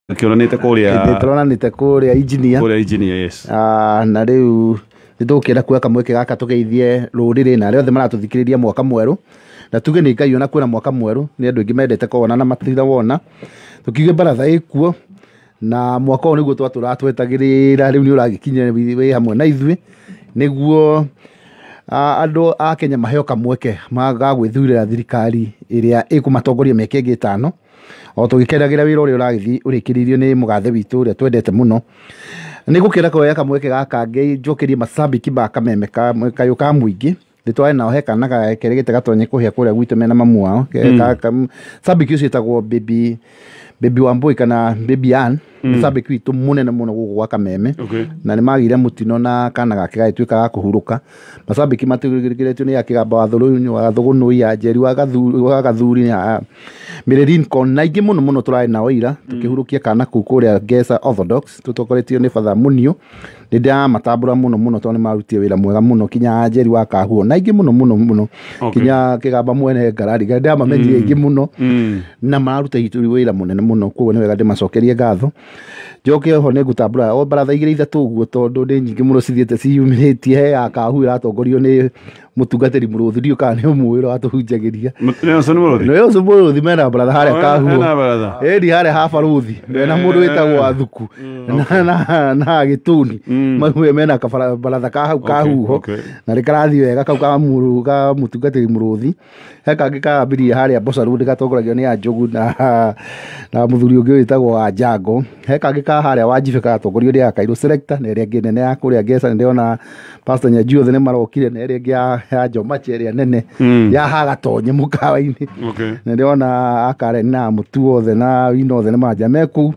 Kĩonanĩte kũrĩa. Tũronanĩte kũrĩa engineer. Kũrĩa engineer, yes. Na rĩu nĩ tũgũkĩenda kuoya kamweke gaka tũgeithie rũrĩrĩ na arĩa othe maratũthikĩrĩria mwaka mwerũ, na tuge nĩ Ngai ona kwĩna mwaka mwerũ. Nĩ andũ aingĩ mendete kũwona na matirawona. Tũkiuge baratha ĩkuo na mwaka ũyũ nĩguo twatũraga twetagĩrĩra, rĩu nĩ ũragĩkinya wĩ hamwe na ithuĩ, nĩguo andũ a Kenya maheo kamweke ga gwĩthurĩra thirikari ĩrĩa ĩkũmatongoria mĩaka ĩngĩ 5, o tũgĩkenagĩra wĩra ũrĩa ũragĩthiĩ ũrĩkĩrĩirio nĩ mũgathe witũ ũrĩa twendete mũno. Nĩ gũkĩra kuoya kamweke gaka njokerie macambĩki ma Kameme kayũ ka mũingĩ. Nĩ twarĩ nao he kana kerĩgĩte gatonye kũhĩa kũrĩa gwitũ mena mamu wao. Cambĩki ũcio ĩtagwo Baby Wambui kana Baby Ann, nĩ cambĩki witũ mũnene mũno gũkũ gwa Kameme. Na nĩ magĩire mũtino na kana gake gagĩtuĩka ga kũhurũka. Macambĩki matũgĩrĩtio nĩ akĩgamba wa Thũrũnĩ, wa Thũgũnũi, ya Njeri wa Gathuri, ya Mary Lincoln na ingĩ mũno mũno. Tũrarĩ nao ira tũkĩhurũkia kana kũu kũrĩa Ngesa Orthodox, tũtongoretio nĩ Father Munio. Nĩ ndĩramatambũra mũno mũno tondũ nĩ marutire wĩra mwega mũno, kinya Njeri wa Kahuo na ingĩ mũno mũno mũno, kinya kĩgamba mwene ngarari ndĩramamenyire aingĩ mũno, na mararuta wĩra mũnene mũno. Koguo nĩ wega ndĩmacokerie ngatho. Njoke oho nĩ ngũtambũra o baratha igĩrĩ ithatũ ũguo, tondũ nĩ nyingĩ mũno cithiĩte ciyumĩrĩtie. He ya Kahu ĩratongorio nĩ mũtungatĩri Mũrũthi, ndiũ kana nĩ ũmũĩ, ũrĩa watũhunjagĩria. Nelson Mũrũthi. Nelson Mũrũthi mena baratha harĩa Kahuo. Hena baratha. Ĩni harĩa ha barũthi mena mũndũ wĩtagwo Athuku na Gĩtuni. Maguo mena baratha ka hau Kahuho, na nĩ karathiĩ wega kau ka ka mũtungatĩri Mũrũthi. He kangĩ karambirie harĩa Mboca Road, gatongoragio nĩ Anjogu na mũthuri ũngĩ wĩtagwo wa Njango. He kangĩ ka harĩa Wanjibe karatongorio nĩ Akairũ Selector, na ĩrĩa ĩngĩ nene ya kũrĩa Ngesa nĩ ndĩrona Pastor Nyanjui othe nĩ marokire, na ĩrĩa ĩngĩ ya Njomache ĩrĩa nene ya Hagatonye mũkawa-inĩ. Na ndĩrona Akaren na Mũtu othe na Wino othe nĩ manja me kũu,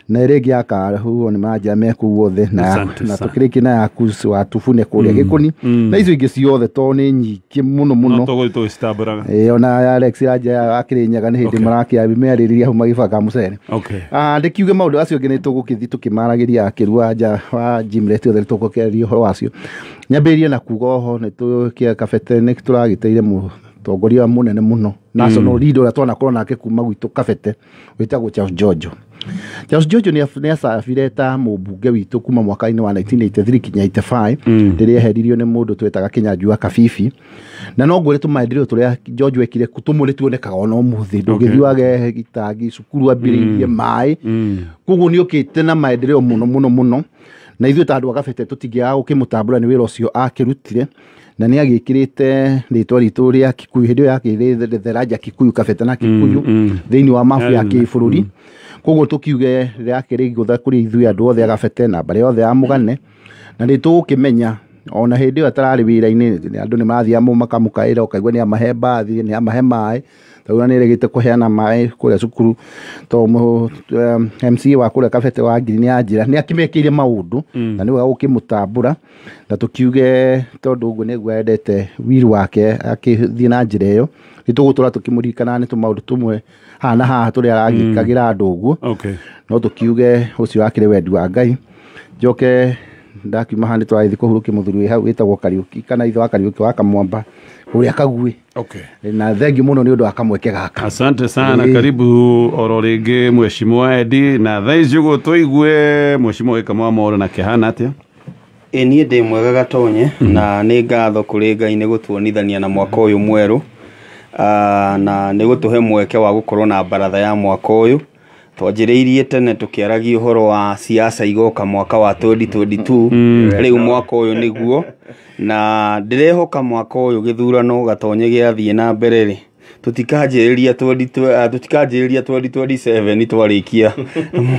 na ĩrĩa ĩngĩ ya Kahuho nĩ manja me kũu othe, na Asante na sana. tũkĩrĩkie na yaku wa Tubune kũrĩa Gĩkũni na icio ingĩ ciothe tondũ nĩ nyingĩ mũno mũno. No tũgũthiĩ tũgĩcitambũraga. Ĩĩ, ona ya Alex ya akĩrĩ Nyaga nĩ hĩndĩ marakĩmĩarĩrĩria hau magĩbanga mũcere. Ndĩkiuge maũndũ acio angĩ nĩ tũgũkĩthiĩ tũkĩmaragĩria akĩrua nja wa Jimlet othe, nĩ tũgũkĩarĩria ũhoro wacio. Nyambĩrĩrie na kuga oho nĩ tũkĩa Kabete nĩ tũragĩteire mũtongoria mũnene mũno, national leader ũrĩa twanakorwo nake kuma gwitũ Kabete, wĩtagwo Charles Jojo. Charles Jojo nĩ acabire ta mũmbunge witũ kuma mwaka-inĩ wa 1983 kinya 85, rĩrĩa eheririo nĩ mũndũ twetaga Kĩnyanjui wa Kabibi. Na no ngwĩre tũmaendeleo tũrĩa Jojo ekire tũmwe nĩ tuonekaga ona ũmũthĩ. Ndũngĩthiĩ wage gitangi cukuru ambĩrĩirie maĩ. Koguo nĩ okĩte na maendeleo mũno mũno mũno, na ithuĩ ta andũ a Kabete tũtingĩaga gũkĩmũtambũra nĩ wĩra ũcio akĩrutire, na nĩ agĩkĩrĩte rĩtwa ritũ rĩa Kikuyu hĩndĩ ĩyo yakĩrĩ Theraja Kikuyu, Kabete na Kikuyu thĩinĩ wa mabu ya kĩbũrũri. Koguo tũkiuge rĩakĩrĩ igũtha kũrĩ ithuĩ andũ othe a Kabete na mbarĩ yothe ya Mũgane, na nĩ tũgũkĩmenya ona hĩndĩ ĩyo atararĩ wĩra-inĩ andũ nĩ marathiaga makamũkaĩra, ũkaigua nĩ amahe mbathi, nĩ amahe maĩ, tondũ nĩ erĩgĩte kũheana maĩ kũrĩa cukuru, tondũ MCA wa kũrĩa Kabete wa Ngiri nĩ anjĩra nĩ akĩmekĩire maũndũ, na nĩ wega gũkĩmũtambũra. Na tũkiuge tondũ ũguo nĩguo endete wiru wake akĩthiĩ na njĩra ĩyo, nĩ tũgũtũra tũkĩmũririkanaga nĩ tũmaũndũ tũmwe haha na haha tũrĩa aragĩkagĩra andũ ũguo. No tũkiuge ũcio wakĩrĩ wendi wa Ngai. Njoke ndakiuma haha nĩ tũragĩthiĩ kũhurũkia mũthuri wĩ hau wĩtagwo Kariũki, kana ithe wa Kariũki wa Kamwamba kũrĩa Kaguĩ. Na thengiũ mũno nĩ ũndũ wa kamweke gaka. Asante sana. Karibu oro rĩngĩ mheshimiwa Edi, na thaa ici ũguo tũigue mheshimiwa Gĩkama wa Moro na kĩhana atĩa? Ĩ niĩ ndĩ mwega Gatonye, na nĩ ngatho kũrĩ Ngai nĩ gũtuonithania na mwaka ũyũ mwerũ, na nĩ gũtũhe mweke wa gũkorwo na baratha ya mwaka ũyũ. Twanjĩrĩirie tene tũkĩaragia ũhoro wa siasa igoka mwaka wa 2022. Rĩu mwaka ũyũ nĩguo, na ndĩrehoka mwaka ũyũ gĩthurano Gatonye gĩathiĩ na mbere rĩ, tũtikanjĩrĩria 2027 twarĩkia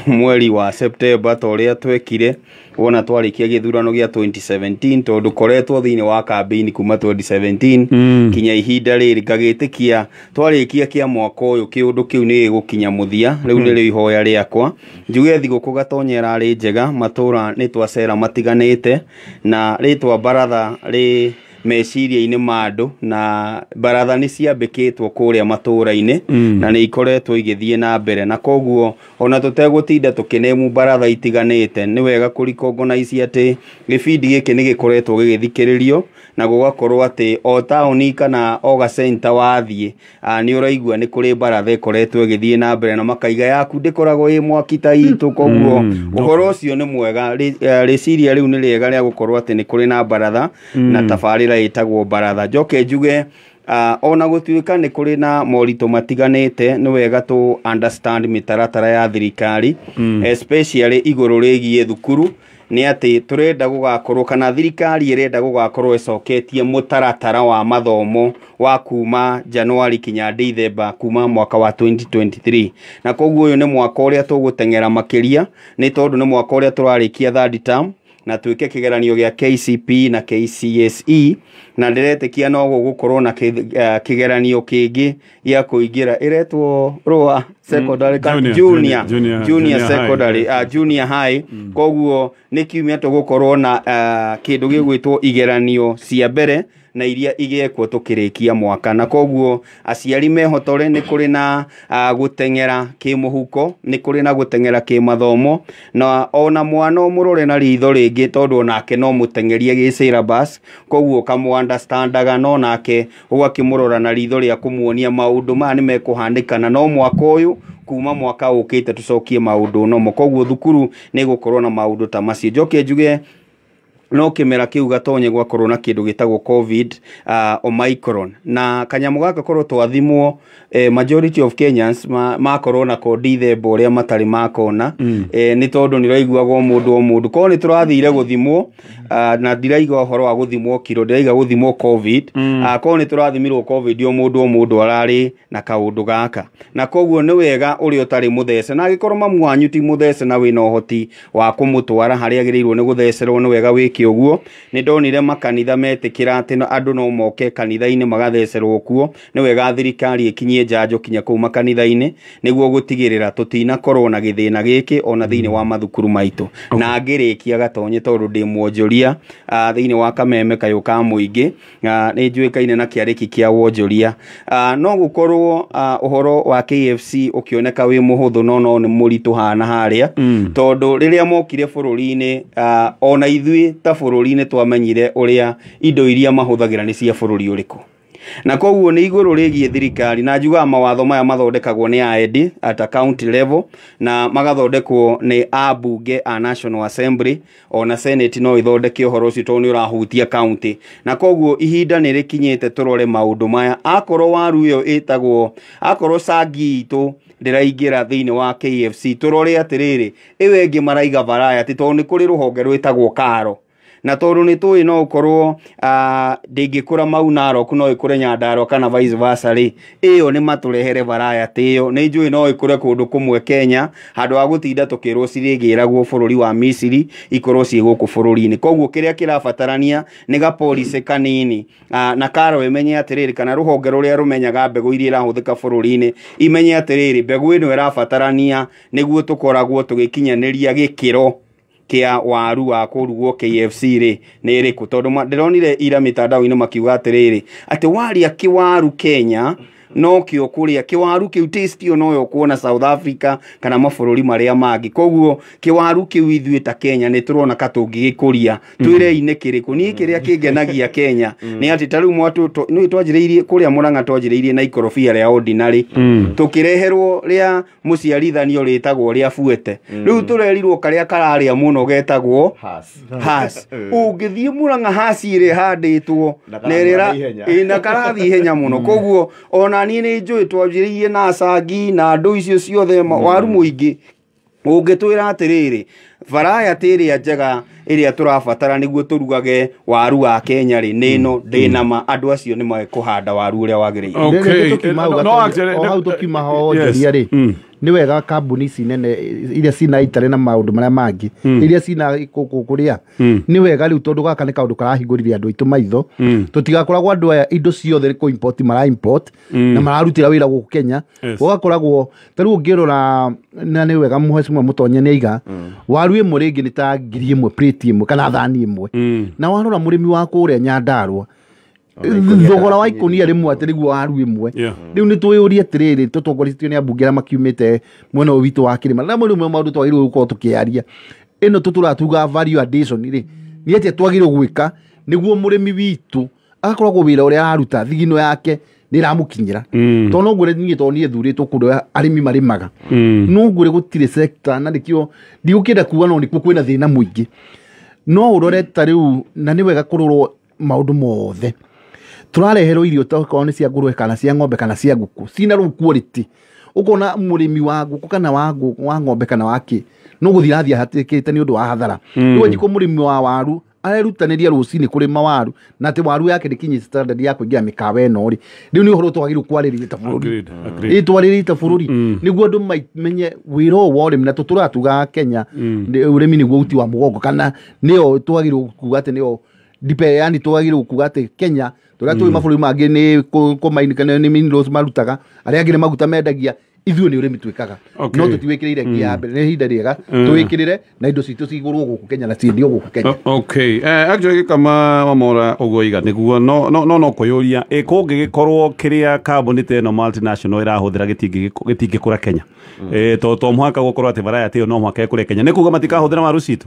mweri wa September ta ũrĩa twekire wona twarĩkia gĩthurano gĩa 2017, tondũ koretwo thĩinĩ wa campaign kuma 2017 kinya ihinda rĩrĩ. Ngagĩtĩkia twarĩkia kĩa mwaka ũyũ kĩũndũ kĩu nĩ gĩgũkinya mũthia. Rĩu nĩrĩo ihoya rĩakwa. Njuge thigũkũ Gatonye ĩrarĩ njega, matũra nĩ twacera matiganĩte, na rĩtwa baratha rĩ meciria-inĩ ma andũ, na baratha nĩ ciambĩkĩtwo kũrĩa matũũra-inĩ na nĩ ikoretwo igĩthiĩ na mbere, na koguo ona tũtegũtinda tũkĩnemu baratha itiganĩte, nĩ wega kũrecognize atĩ gĩbindi gĩkĩ nĩ gĩkoretwo gĩgĩthikĩrĩrio na gũgakorwo atĩ o taũni kana o gacenta wathiĩ, nĩ ũraigua nĩ kũrĩ baratha ĩkoretwo ĩgĩthiĩ na mbere na makaiga yaku ndĩkoragwo ĩ mwaki ta itũ. Koguo ũhoro ũcio nĩ mwega, rĩciria rĩu nĩ rĩega rĩa gũkorwo atĩ nĩ kũrĩ na baratha na tabarĩra ĩtagwo baratha. Njoke njuge ona gũtuĩka nĩ kũrĩ na moritũ matiganĩte, nĩ wega tũ understand mĩtaratara ya thirikari, especially igũrũ rĩgiĩ thukuru, nĩ atĩ tũrenda gũgakorwo kana thirikari ĩrenda gũgakorwo ĩcoketie mũtaratara wa mathomo wa kuma Januari kinya Dithemba kuma mwaka wa 2023, na koguo ũyũ nĩ mwaka ũrĩa tũgũteng'era makĩria, nĩ tondũ nĩ mwaka ũrĩa tũrarĩkia third term na twĩke kĩgeranio gĩa KCPE na KCSE, na ndĩretĩkia no gũgũkorwo na kĩgeranio kĩngĩ gĩa kũingĩra ĩretwo lower secondary kana Junior, junior, junior, junior junior high. secondary, junior high. Koguo nĩ kiumia tũgũkorwo na kĩndũ gĩgwĩtwo igeranio cia mbere na iria igekwo tũkĩrĩkia mwaka, na koguo aciari mehotore nĩ kũrĩ na gũteng'era kĩmũhuko, nĩ kũrĩ na gũteng'era kĩmathomo, na ona mwana ũmũrore na ritho rĩngĩ tondũ onake no mũteng'erie gĩ syllabus, koguo ũkamũ understandaga, no nake ũgakĩmũrora na ritho rĩa kũmuonia maũndũ maya nĩ mekũhanĩkana no mwaka ũyũ kuma mwaka ũkĩte tũcokie maũndũ nomo. Koguo thukuru nĩ ĩgũkorwo na maũndũ ta macio. Njoke njuge no kĩmera kĩu gatonye gwakorwo na kĩndũ gĩtagwo COVID, Omicron, na kanyamũ gaka korwo twathimwo, majority of Kenyans makorwo nako Dithemba ũrĩa matarĩ makona, nĩ tondũ nĩ ũraiguaga o mũndũ o mũndũ korwo nĩ tũrathire gũthimwo, na ndiraiga ũhoro wa gũthimwo kiro, ndĩraiga gũthimwo COVID, korwo nĩ tũrathimirwo COVID o mũndũ o mũndũ ararĩ na kaũndũ gaka, na koguo nĩ wega ũrĩa ũtarĩ mũthece, na angĩkorwo mamu wanyu ti mũthece na wĩna ũhoti wa kũmũtwara harĩa agĩrĩirwo nĩ gũthecerwo, nĩ wega wĩke ũguo. Nĩ ndonire makanitha metĩkĩra atĩ andũ no moke kanitha-inĩ magathecerwo kuo. Nĩ wega thirikari ĩkinyie njanjo kinya kũu makanitha-inĩ nĩguo gũtigĩrĩra tũtinakorwo na gĩthĩna gĩkĩ ona thĩinĩ wa mathukuru maitũ. Na ngĩrĩkia gatonye, tondũ ndĩ mwonjoria thĩinĩ wa kameme kayũ ka mũingĩ, nĩ njũĩkaine na kĩarĩki kĩa wonjoria, no gũkorwo ũhoro wa KFC ũkĩoneka wĩ mũhũthũ, no no nĩ mũritũ hana harĩa, tondũ rĩrĩa mokire bũrũri-inĩ, ona ithuĩ ta bũrũri nĩ twamenyire ũrĩa indo iria mahũthagĩra nĩ cia bũrũri ũrĩkũ, na koguo nĩ igũrũ rĩgiĩ thirikari, na njugaga mawatho maya mathondekagwo nĩ AED at a county level na magathondekwo nĩ ambunge a National Assembly, ona Senate no ithondeke ũhoro ũcio tondũ nĩ ũrahutia county, na koguo ihinda nĩ rĩkinyĩte tũrore maũndũ maya. Akorwo waru ĩyo ĩtagwo, akorwo cangi itũ ndĩraingĩra thĩinĩ wa KFC, tũrore atĩrĩrĩ, ĩyo ĩngĩ maraiga variety, tondũ nĩ kũrĩ rũhonge rwĩtagwo karo, na tondũ nĩ tũĩ no ũkorwo ndĩngĩkũra Mau Narok no ĩkũre Nyandarua kana vice versa rĩ, ĩyo nĩ matũrehere variety ĩyo, nĩ njũĩ no ĩkũre kũndũ kũmwe Kenya, handũ ha gũtinda tũkĩrwo cirĩgĩragwo bũrũri wa Misiri ikorwo ciĩ gũkũ bũrũri-inĩ. Koguo kĩrĩa kĩrabatarania nĩ ga policy kanini, na karo ĩmenye atĩrĩrĩ, kana rũhonge rũrĩa rũmenyaga mbegũ iria irahũthĩka bũrũri-inĩ imenye atĩrĩrĩ, mbegũ ĩno ĩrabatarania nĩguo tũkoragwo tũgĩkinyanĩria gĩkĩro kĩa waru wa kũrugwo KFC rĩ nĩ ĩrĩkũ, tondũ ndĩronire ira mitandao-inĩ makiuga atĩrĩrĩ, atĩ waria kĩwaru Kenya no kĩo kũrĩa kĩwaru kĩu taste ĩyo noyo kuona South Africa kana mabũrũri marĩa mangĩ. Koguo kĩwaru kĩu ithuĩ ta Kenya nĩ tũrona ka tũngĩgĩkũria, twĩrei nĩ kĩrĩkũ. Niĩ kĩrĩa kĩngenagia Kenya nĩ atĩ ta rĩu nĩ twanjĩrĩirie kũrĩa Murang'a, twanjĩrĩirie na ikorobia rĩa ordinary, tũkĩreherwo rĩa mũciarithanio rĩtagwo rĩa fuete, rĩu tũrerirwo karĩa kararĩa mũno getagwo Hass. Ũngĩthiĩ Murang'a Hass ĩrĩa ĩhandĩtwo na karathiĩ ihenya mũno. Koguo ona niĩ nĩ njũĩ twanjĩrĩirie na cangi na andũ icio ciothe waru mũingĩ, ũngĩtwĩra atĩrĩrĩ variety ĩrĩa njega ĩrĩa tũrabatara nĩguo tũrugage waru wa Kenya rĩ nĩ ĩno, ndĩ ma andũ acio nĩ mekũhanda waru ũrĩa wagĩrĩire. O hau tũkiuma ho njoria rĩ, nĩ wega kambuni ici nene iria cina itarĩ na maũndũ marĩa mangĩ, iria cina gũkũ kũrĩa, nĩ wega rĩu tondũ gaka nĩ kaũndũ karahingũrire andũ aitũ maitho, tũtigakoragwo andũ aya indo ciothe kũ import mara import na mararutĩra wĩra gũkũ Kenya, gũgakoragwo ta rĩu ũngĩrora, na nĩ wega mheshimiwa Mũtonye nĩ aiga waru ĩmwe rĩngĩ nĩ ta 1000 plate ĩmwe kana thani ĩmwe, na warora mũrĩmi wa kũrĩa Nyandarua Thogora wa ikunia rĩmwe atĩ nĩguo waru ĩmwe. Rĩu nĩ twĩyũrie atĩrĩrĩ, tũtongoretio nĩ ambunge arĩa makiumĩte mwena ũyũ witũ wa kĩrĩma, na rĩmwe maũndũ twagĩrĩirwo gũkorwo tũkĩaria ĩno tũtũratuga value addition rĩ, nĩ atĩa twagĩrĩirwo gwĩka nĩguo mũrĩmi witũ agakoragwo wĩra ũrĩa araruta thigino yake nĩ ĩramũkinyĩra. Tondũ no ngwĩre niĩ, tondũ niĩ thurĩtwo kũndũ arĩmi marĩmaga, no ngwĩre gũtirĩ sector, na nĩkĩo ndigũkĩenda kuga no nĩkuo kwĩna thĩna mũingĩ. No ũrore ta rĩu, na nĩ wega kũrorwo maũndũ mothe tũrareherwo irio tokorwo nĩ cia ngũrwe kana cia ng'ombe kana cia ngũkũ cina rĩu quality. Ũkona mũrĩmi wa ngũkũ kana wa ng'ombe kana wa kĩ no gũthiĩ athiĩ ahatĩkĩte nĩ ũndũ wa hathara. Rĩu njikũ mũrĩmi wa waru arerutanĩria rũcinĩ kũrĩma waru na atĩ waru yake ndĩkinyie standard ya kũingĩra mĩkawa ĩno rĩ, rĩu nĩ ũhoro twagĩrĩirwo kwarĩrĩria ta bũrũri. Ĩ twarĩrĩrie ta bũrũri nĩguo andũ mamenye wĩra ũyũ wa ũrĩmi, na tũtũratuga Kenya ũrĩmi nĩguo uti wa mũgongo, kana nĩyo twagĩrĩirwo kuga atĩ nĩyo ndipe, yani twagĩrĩirwo kuga atĩ Kenya tũrĩa tũĩ mabũrũri mangĩ nĩ kũmaini kana nĩ minerals marutaga, arĩa angĩ nĩ maguta mendagia, ithuĩ nĩ ũrĩmi twĩkaga. No tũtiwĩkĩrĩire nginya mbere, nĩ ihinda rĩega tũwĩkĩrĩre na indo citũ cigũrwo gũkũ Kenya na ciendio gũkũ Kenya. Okay, actually kama Wamora ũguo iga nĩguo no no no no kwĩyũria ĩ kũngĩgĩkorwo kĩrĩa kambuni ta ĩno multinational ĩrahũthĩra gĩtingĩkũra Kenya, to mũhaka gũkorwo atĩ variety ĩyo no mũhaka ĩkũre Kenya, nĩ kuga matikahũthĩra waru citũ.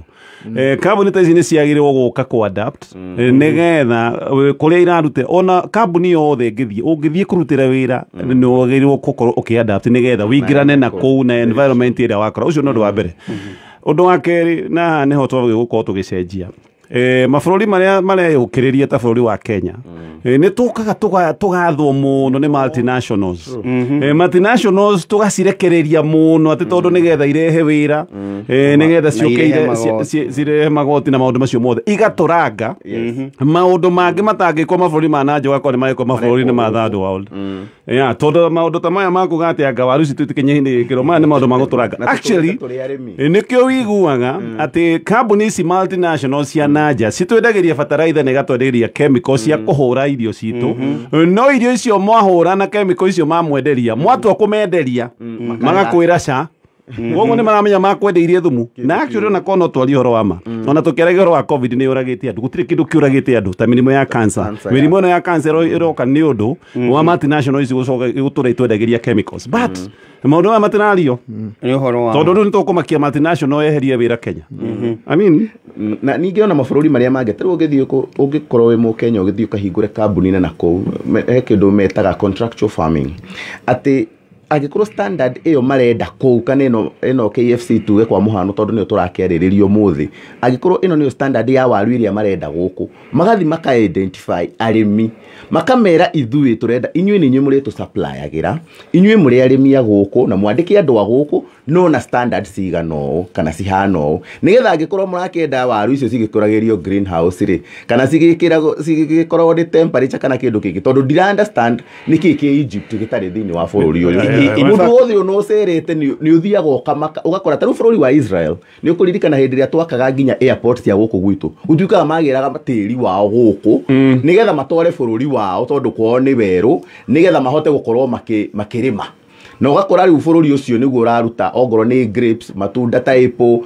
Kambuni ta ici nĩ ciagĩrĩirwo gũka kũ adapt nĩgetha kũrĩa irarute, ona kambuni yothe ĩngĩthiĩ ũngĩthiĩ kũrutĩra wĩra nĩ wagĩrĩirwo gũkorwo ũkĩ-adapt nĩgetha wĩingĩrane na kũu na environment ĩrĩa wakora. Ũcio nĩ ũndũ wa mbere. Ũndũ wa kerĩ, na haha nĩho twagĩrĩirwo gũkorwo tũgĩcenjia, mabũrũri marĩa mareyũkĩrĩria ta bũrũri wa Kenya, nĩ tũkaga tũgathwo mũno nĩ multinationals. Multinationals tũgacirekereria mũno atĩ tondũ nĩgetha irehe wĩra, nĩgetha ciũke cirehe magoti na maũndũ macio mothe, igatũranga maũndũ mangĩ matangĩkwo mabũrũri ma nanja, ũgakora nĩ marekwo mabũrũri-inĩ ma third world. Yeah, tondũ maũndũ ta maya makuga atĩ anga waru citũ itikinye gĩkĩro, maya nĩ maũndũ ma gũtũranga actually. Nĩkĩo wiguaga atĩ kambuni ici multinational cia nanja citwendagĩria bataraitha na igatwenderia chemical cia kũhũra irio citũ, no irio icio mwahũra na chemical icio mamwenderia, mwatua kũmenderia magakwĩra ca. Koguo nĩ maramenya makwendeirie thumu. Na actually ona korwo no twarie ũhoro wa ma, ona tũkĩaragia ũhoro wa COVID nĩ ũragĩte andũ, gũtirĩ kĩndũ kĩũragĩte andũ ta mĩrimũ ya cancer. Mĩrimũ ĩno ya cancer ĩroka nĩ ũndũ wa multinational ici gũcoka gũtũra itwendagĩria chemicals, but maũndũ maya matirario Nĩ ũhoro wa tondũ rĩu nĩ tũkũmakia multinational yeherie wĩra Kenya, I mean. Na ningĩ ona mabũrũri marĩa mangĩ, tarĩu ũngĩthiĩ ũngĩkorwo wĩ mũkenya ũgĩthiĩ ũkahingũre kambuni na kũu he kĩndũ metaga contractual farming, atĩ angĩkorwo standard ĩyo marenda kũu kana ĩno KFC tuge kwa mũhano, tondũ nĩyo tũrakĩarĩrĩria ũmũthĩ, angĩkorwo ĩno nĩyo standard ya waru ĩrĩa marenda gũkũ, magathi maka identify arĩmi, makamera ithuĩ tũrenda inyuĩ nĩ inyuĩ mũrĩtũ-supplyagĩra, inyuĩ mũrĩ arĩmi a gũkũ na mwandĩke andũ a gũkũ no na standard cigana ũũ kana cihana ũũ, nĩgetha angĩkorwo mũrakĩenda waru icio cigĩkũragĩrio greenhouse rĩ, kana cigĩkoragwo nĩ temperature kana kĩndũ kĩngĩ, tondũ ndira understand nĩkĩ kĩ Egypt gĩtarĩ thĩinĩ wa bũrũri ũyũ. Mũndũ wothe ũna ũcerete nĩ ũthiaga ũkamaka ũgakora tarĩu bũrũri wa Israel, nĩ ũkũririkana hĩndĩ ĩrĩa twakaga nginya airport cia gũkũ gwitũ, gũtuĩkaga magĩraga tĩri wao gũkũ nĩgetha matware bũrũri wao, tondũ kwao nĩ werũ, nĩgetha mahote gũkorwo makĩrĩma, na ũgakora rĩu bũrũri ũcio nĩguo ũraruta ongorwo nĩ grapes, matunda ta apple,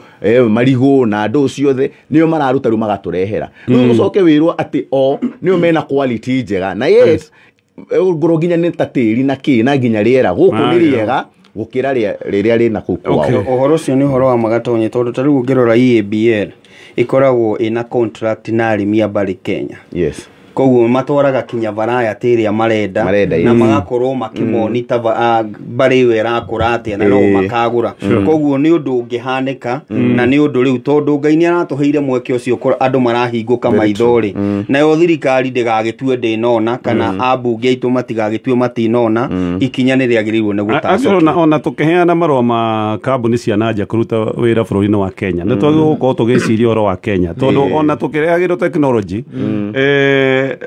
marigũ na ndũ ciothe nĩo mararuta, rĩu magatũrehera. Rĩu ũcoke wĩrwo atĩ o nĩo mena quality njega na yes, ngorwo nginya nĩ ta tĩri na kĩ na nginya rĩera gũkũ nĩ rĩega gũkĩra rĩrĩa rĩna kũu kwao. Ũhoro ũcio nĩ ũhoro wa magatonye, tondũ ta rĩu ũngĩrora EABL ĩkoragwo ĩna contract na arĩmi a Barĩ Kenya. Koguo matwaraga kinya variety ĩrĩa marenda, Marenda, na magakorwo makĩmonita mbarĩ ĩyo ĩrakũra atĩa na no makagũra. Koguo nĩ ũndũ ũngĩhanĩka, na nĩ ũndũ rĩu tondũ Ngai nĩ aratũheire mweke ũcio andũ marahingũka maitho rĩ, nayo thirikari ndĩgagĩtue ndĩnona kana ambunge aitũ matigagĩtue matinona, ikinya nĩ rĩagĩrĩirwo nĩ Actually, gũtacũkio. ona tũkĩheana marũa ma kambuni cia nanja kũruta wĩra bũrũri-inĩ wa Kenya, nĩ twagĩrĩirwo gũkorwo tũgĩciria ũhoro wa Kenya, tondũ ona tũkĩrehagĩrwo technology,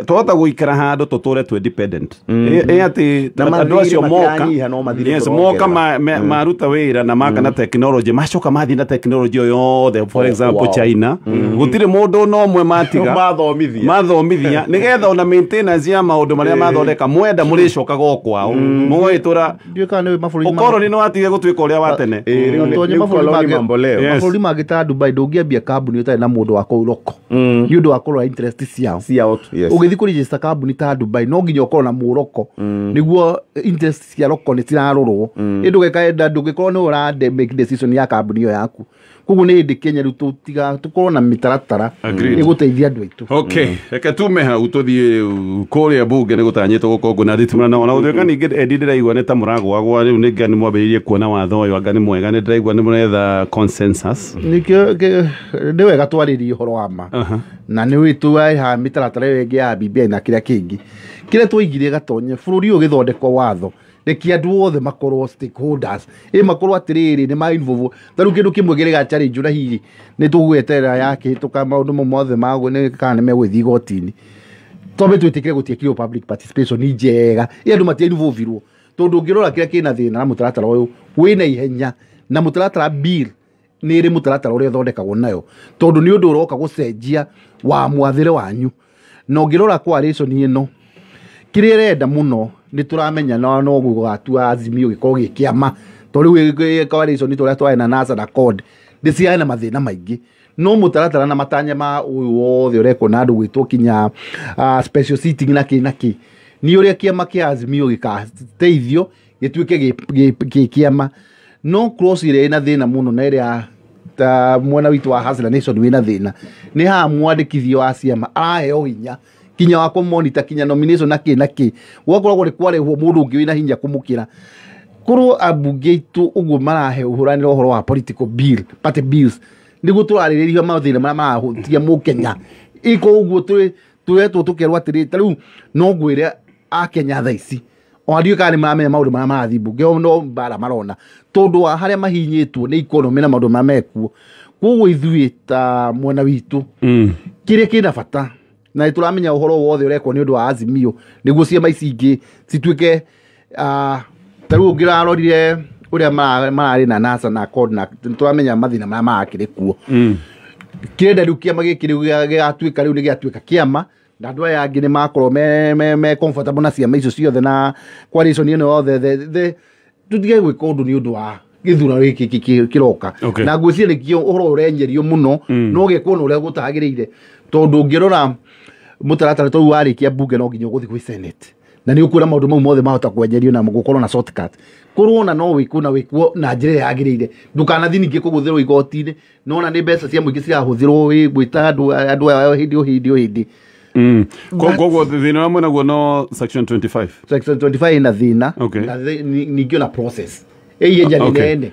twahota gũikara handũ tũtũre twĩ dependent ĩ atĩ Na andũ mathirĩ acio moka matiranyiha, no mathirĩ yes, tũrongerera. moka maruta wĩra na maka na technology, macoka mathiĩ na technology ĩyo yothe, for example China, gũtirĩ mũndũ no ũmwe matiga Mathomithia. Mathomithia nĩgetha ona maintenance ya maũndũ marĩa mathondeka mwenda mũrĩcokaga o kwao mũgagĩtũra. Ndiũĩ kana nĩ mabũrũri Ũkoroni nĩ watigire gũtuĩka ũrĩa wa tene. Rĩu Tonye rĩu mabũrũri koloni mangĩ mamboleo. Mabũrũri mangĩ ta Dubai, ndũngĩambia kambuni ũtarĩ na mũndũ wa kũu roko nĩ ũndũ wa kũrora interest ciao. Ciao, yes. Ũgĩthiĩ kũregister kambuni ta Dubai no nginya ũkorwo na mũroko nĩguo interest cia roko nĩ cirarorwo. Ĩ ndũgeka ndũngĩkorwo nĩ ũra make decision ya kambuni ĩyo yaku. Koguo nĩ hĩndĩ Kenya rĩu tũtiga tũkorwo na mĩtaratara ĩgũteithia andũ aitũ. Okay, reke tume hau tũthiĩ kũrĩa bunge nĩ gũtanyĩtwo gũkorwo na thitimũrano ona gũtuĩka ningĩ Eddie ndĩraigua nĩ ta mũragwagwa rĩu nĩ nga nĩ mwambĩrĩirie kuona watho ũyũ anga nĩ mwega nĩ ndĩraigua nĩ mũretha consensus. Nĩkĩo nĩ wega twarĩrie ũhoro wa ma na nĩ wĩtũ ha mĩtaratara ĩyo ĩngĩ ya BBI na kĩrĩa kĩngĩ kĩrĩa twaigire Gatonye bũrũri ũyũ ũgĩthondekwo watho reke andũ othe makorwo stakeholders ĩ makorwo atĩrĩrĩ nĩ ma involve ta rĩu kĩndũ kĩmwe kĩrĩa challenge na hihi nĩ tũgweterera yakĩhĩtũka maũndũ mau mothe magwo nĩ kana nĩ megũgĩthiĩ igoti-inĩ twambe twĩtĩkĩre gũtiekirwo public participation njega ĩ andũ matia involve-irwo tondũ ũngĩrora kĩrĩa kĩna thĩna na mũtaratara ũyũ wĩna ihenya na mũtaratara bill nĩ ĩrĩ mũtaratara ũrĩa ĩthondekagwo nayo tondũ nĩ ũndũ ũroka gũcenjia wa mwathĩre wanyu na ũngĩrora coalition ĩno kĩrĩa ĩrenda mũno nĩ tũramenya no no gũgatua Azimio gĩkorwo gĩ kĩama tondũ rĩu coalition tũrĩa twarĩ na NASA na CORD nĩ ciarĩ na mathĩna maingĩ no mũtaratara na matanya ma ũyũ wothe ũrekwo na andũ gwĩtwo kinya special seating na kĩ na kĩ nĩ ũrĩa kĩama kĩa Azimio gĩgateithio gĩtuĩke gĩ kĩama no cross ĩrĩa ĩna thĩna mũno na ĩrĩa ta mwena witũ wa Hustler Nation wĩna thĩna nĩ haha mwandĩkithio wa ciama araheo hinya kinya wa kũmonita kinya nomination na kĩ na kĩ gwakoragwo nĩ kwarehwo mũndũ ũngĩ wĩna hinya kũmũkĩra korwo ambunge aitũ ũguo marahũranĩra ũhoro wa political bill party bills nĩguo tũrarĩrĩria mathĩna marĩa marahutia mũkenya ĩko ũguo tũretwo tũkerwo atĩrĩ ta rĩu no ngwĩre akenya thaa ici ona ndiũĩ kana nĩ maramenya maũndũ marĩa marathiĩ mbunge no mbara marona tondũ wa harĩa mahinyĩtwo nĩ economy na maũndũ marĩa mekuo koguo ithuĩ ta mwena witũ kĩrĩa kĩna bata na nĩtũramenya ũhoro wothe ũrekwo nĩ ũndũ wa Azimio nĩguo ciama ici ingĩ cituĩke ta rĩu ũngĩrarorire ũrĩa mararĩ na NASA na CORD na nĩtũramenya mathĩna marĩa marakĩrĩ kuo kĩrenda rĩu kĩama gĩkĩ rĩu gĩgatuĩka rĩu nĩ gĩatuĩka kĩama na andũ aya angĩ nĩ makorwo me comfortable na ciama icio ciothe na coalition ĩno yothe tũtige gwĩka ũndũ nĩ ũndũ wa gĩthurano gĩkĩ kĩroka na ngwĩciria nĩkĩo ũhoro ũrenyerio mũno no gĩkwo na ũrĩa gũtagĩrĩire tondũ ũngĩrora mũtaratara tũu warĩkia mbunge no nginya ũgũthiĩ gwĩ Senate na nĩ ũkuona maũndũ mau mothe mahota kwenyerio na gũkorwo na shortcut korwo na no wĩkwo na wĩkwo na njĩra ĩrĩa yagĩrĩire ndũkanathiĩ ningĩ kũgũthĩrwo igoti-inĩ nona nĩ mbeca cia mũingĩ cirahũthĩrwo gwĩta andũ aya hĩndĩ o hĩndĩ o hĩndĩ. Koguo thĩna wa mwena guo no section 25 section 25 ina thĩna na ningĩ ona process ĩihenya rĩnene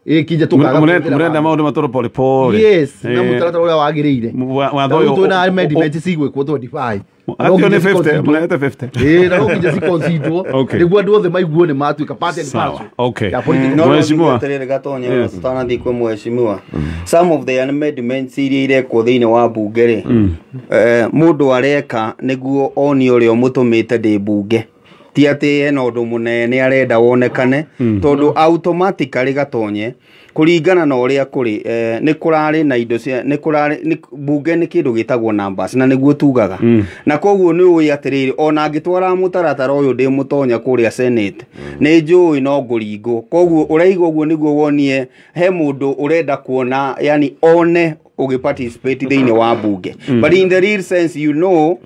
ĩkinja tũkaga mũrenda maũndũ matoro pole pole. Yes, na mũtaratara ũrĩa wagĩrĩire watho ũyũ twĩna amendment cigwĩkwo 25 Atio nĩ 50 mũrehete 50 ĩĩ na no nginya ciconsiderwo nĩguo andũ othe maiguo nĩ matuĩka part and parcel. Okay. Mheshimiwa Gatonye tũtanathiĩ kwĩ mheshimiwa some of the amendments iria irekwo thĩinĩ wa bunge rĩ mũndũ areka nĩguo onie ũrĩa ũmũtũmĩte ndĩ bunge ti atĩ hena ũndũ mũnene arenda wonekane tondũ automatically Gatonye kũringana na ũrĩa kũrĩ nĩ kũrarĩ na indo cia nĩ kũrarĩ bunge nĩ kĩndũ gĩtagwo numbers na nĩguo tugaga na koguo nĩ ũĩ atĩrĩrĩ ona angĩtwara mũtaratara ũyũ ndĩ mũtonya kũrĩa Senate nĩ njũĩ no ngũringwo koguo ũraiga ũguo nĩguo wonie he mũndũ ũrenda kuona yani one ũgĩ participate thĩinĩ wa bunge but in the real sense you know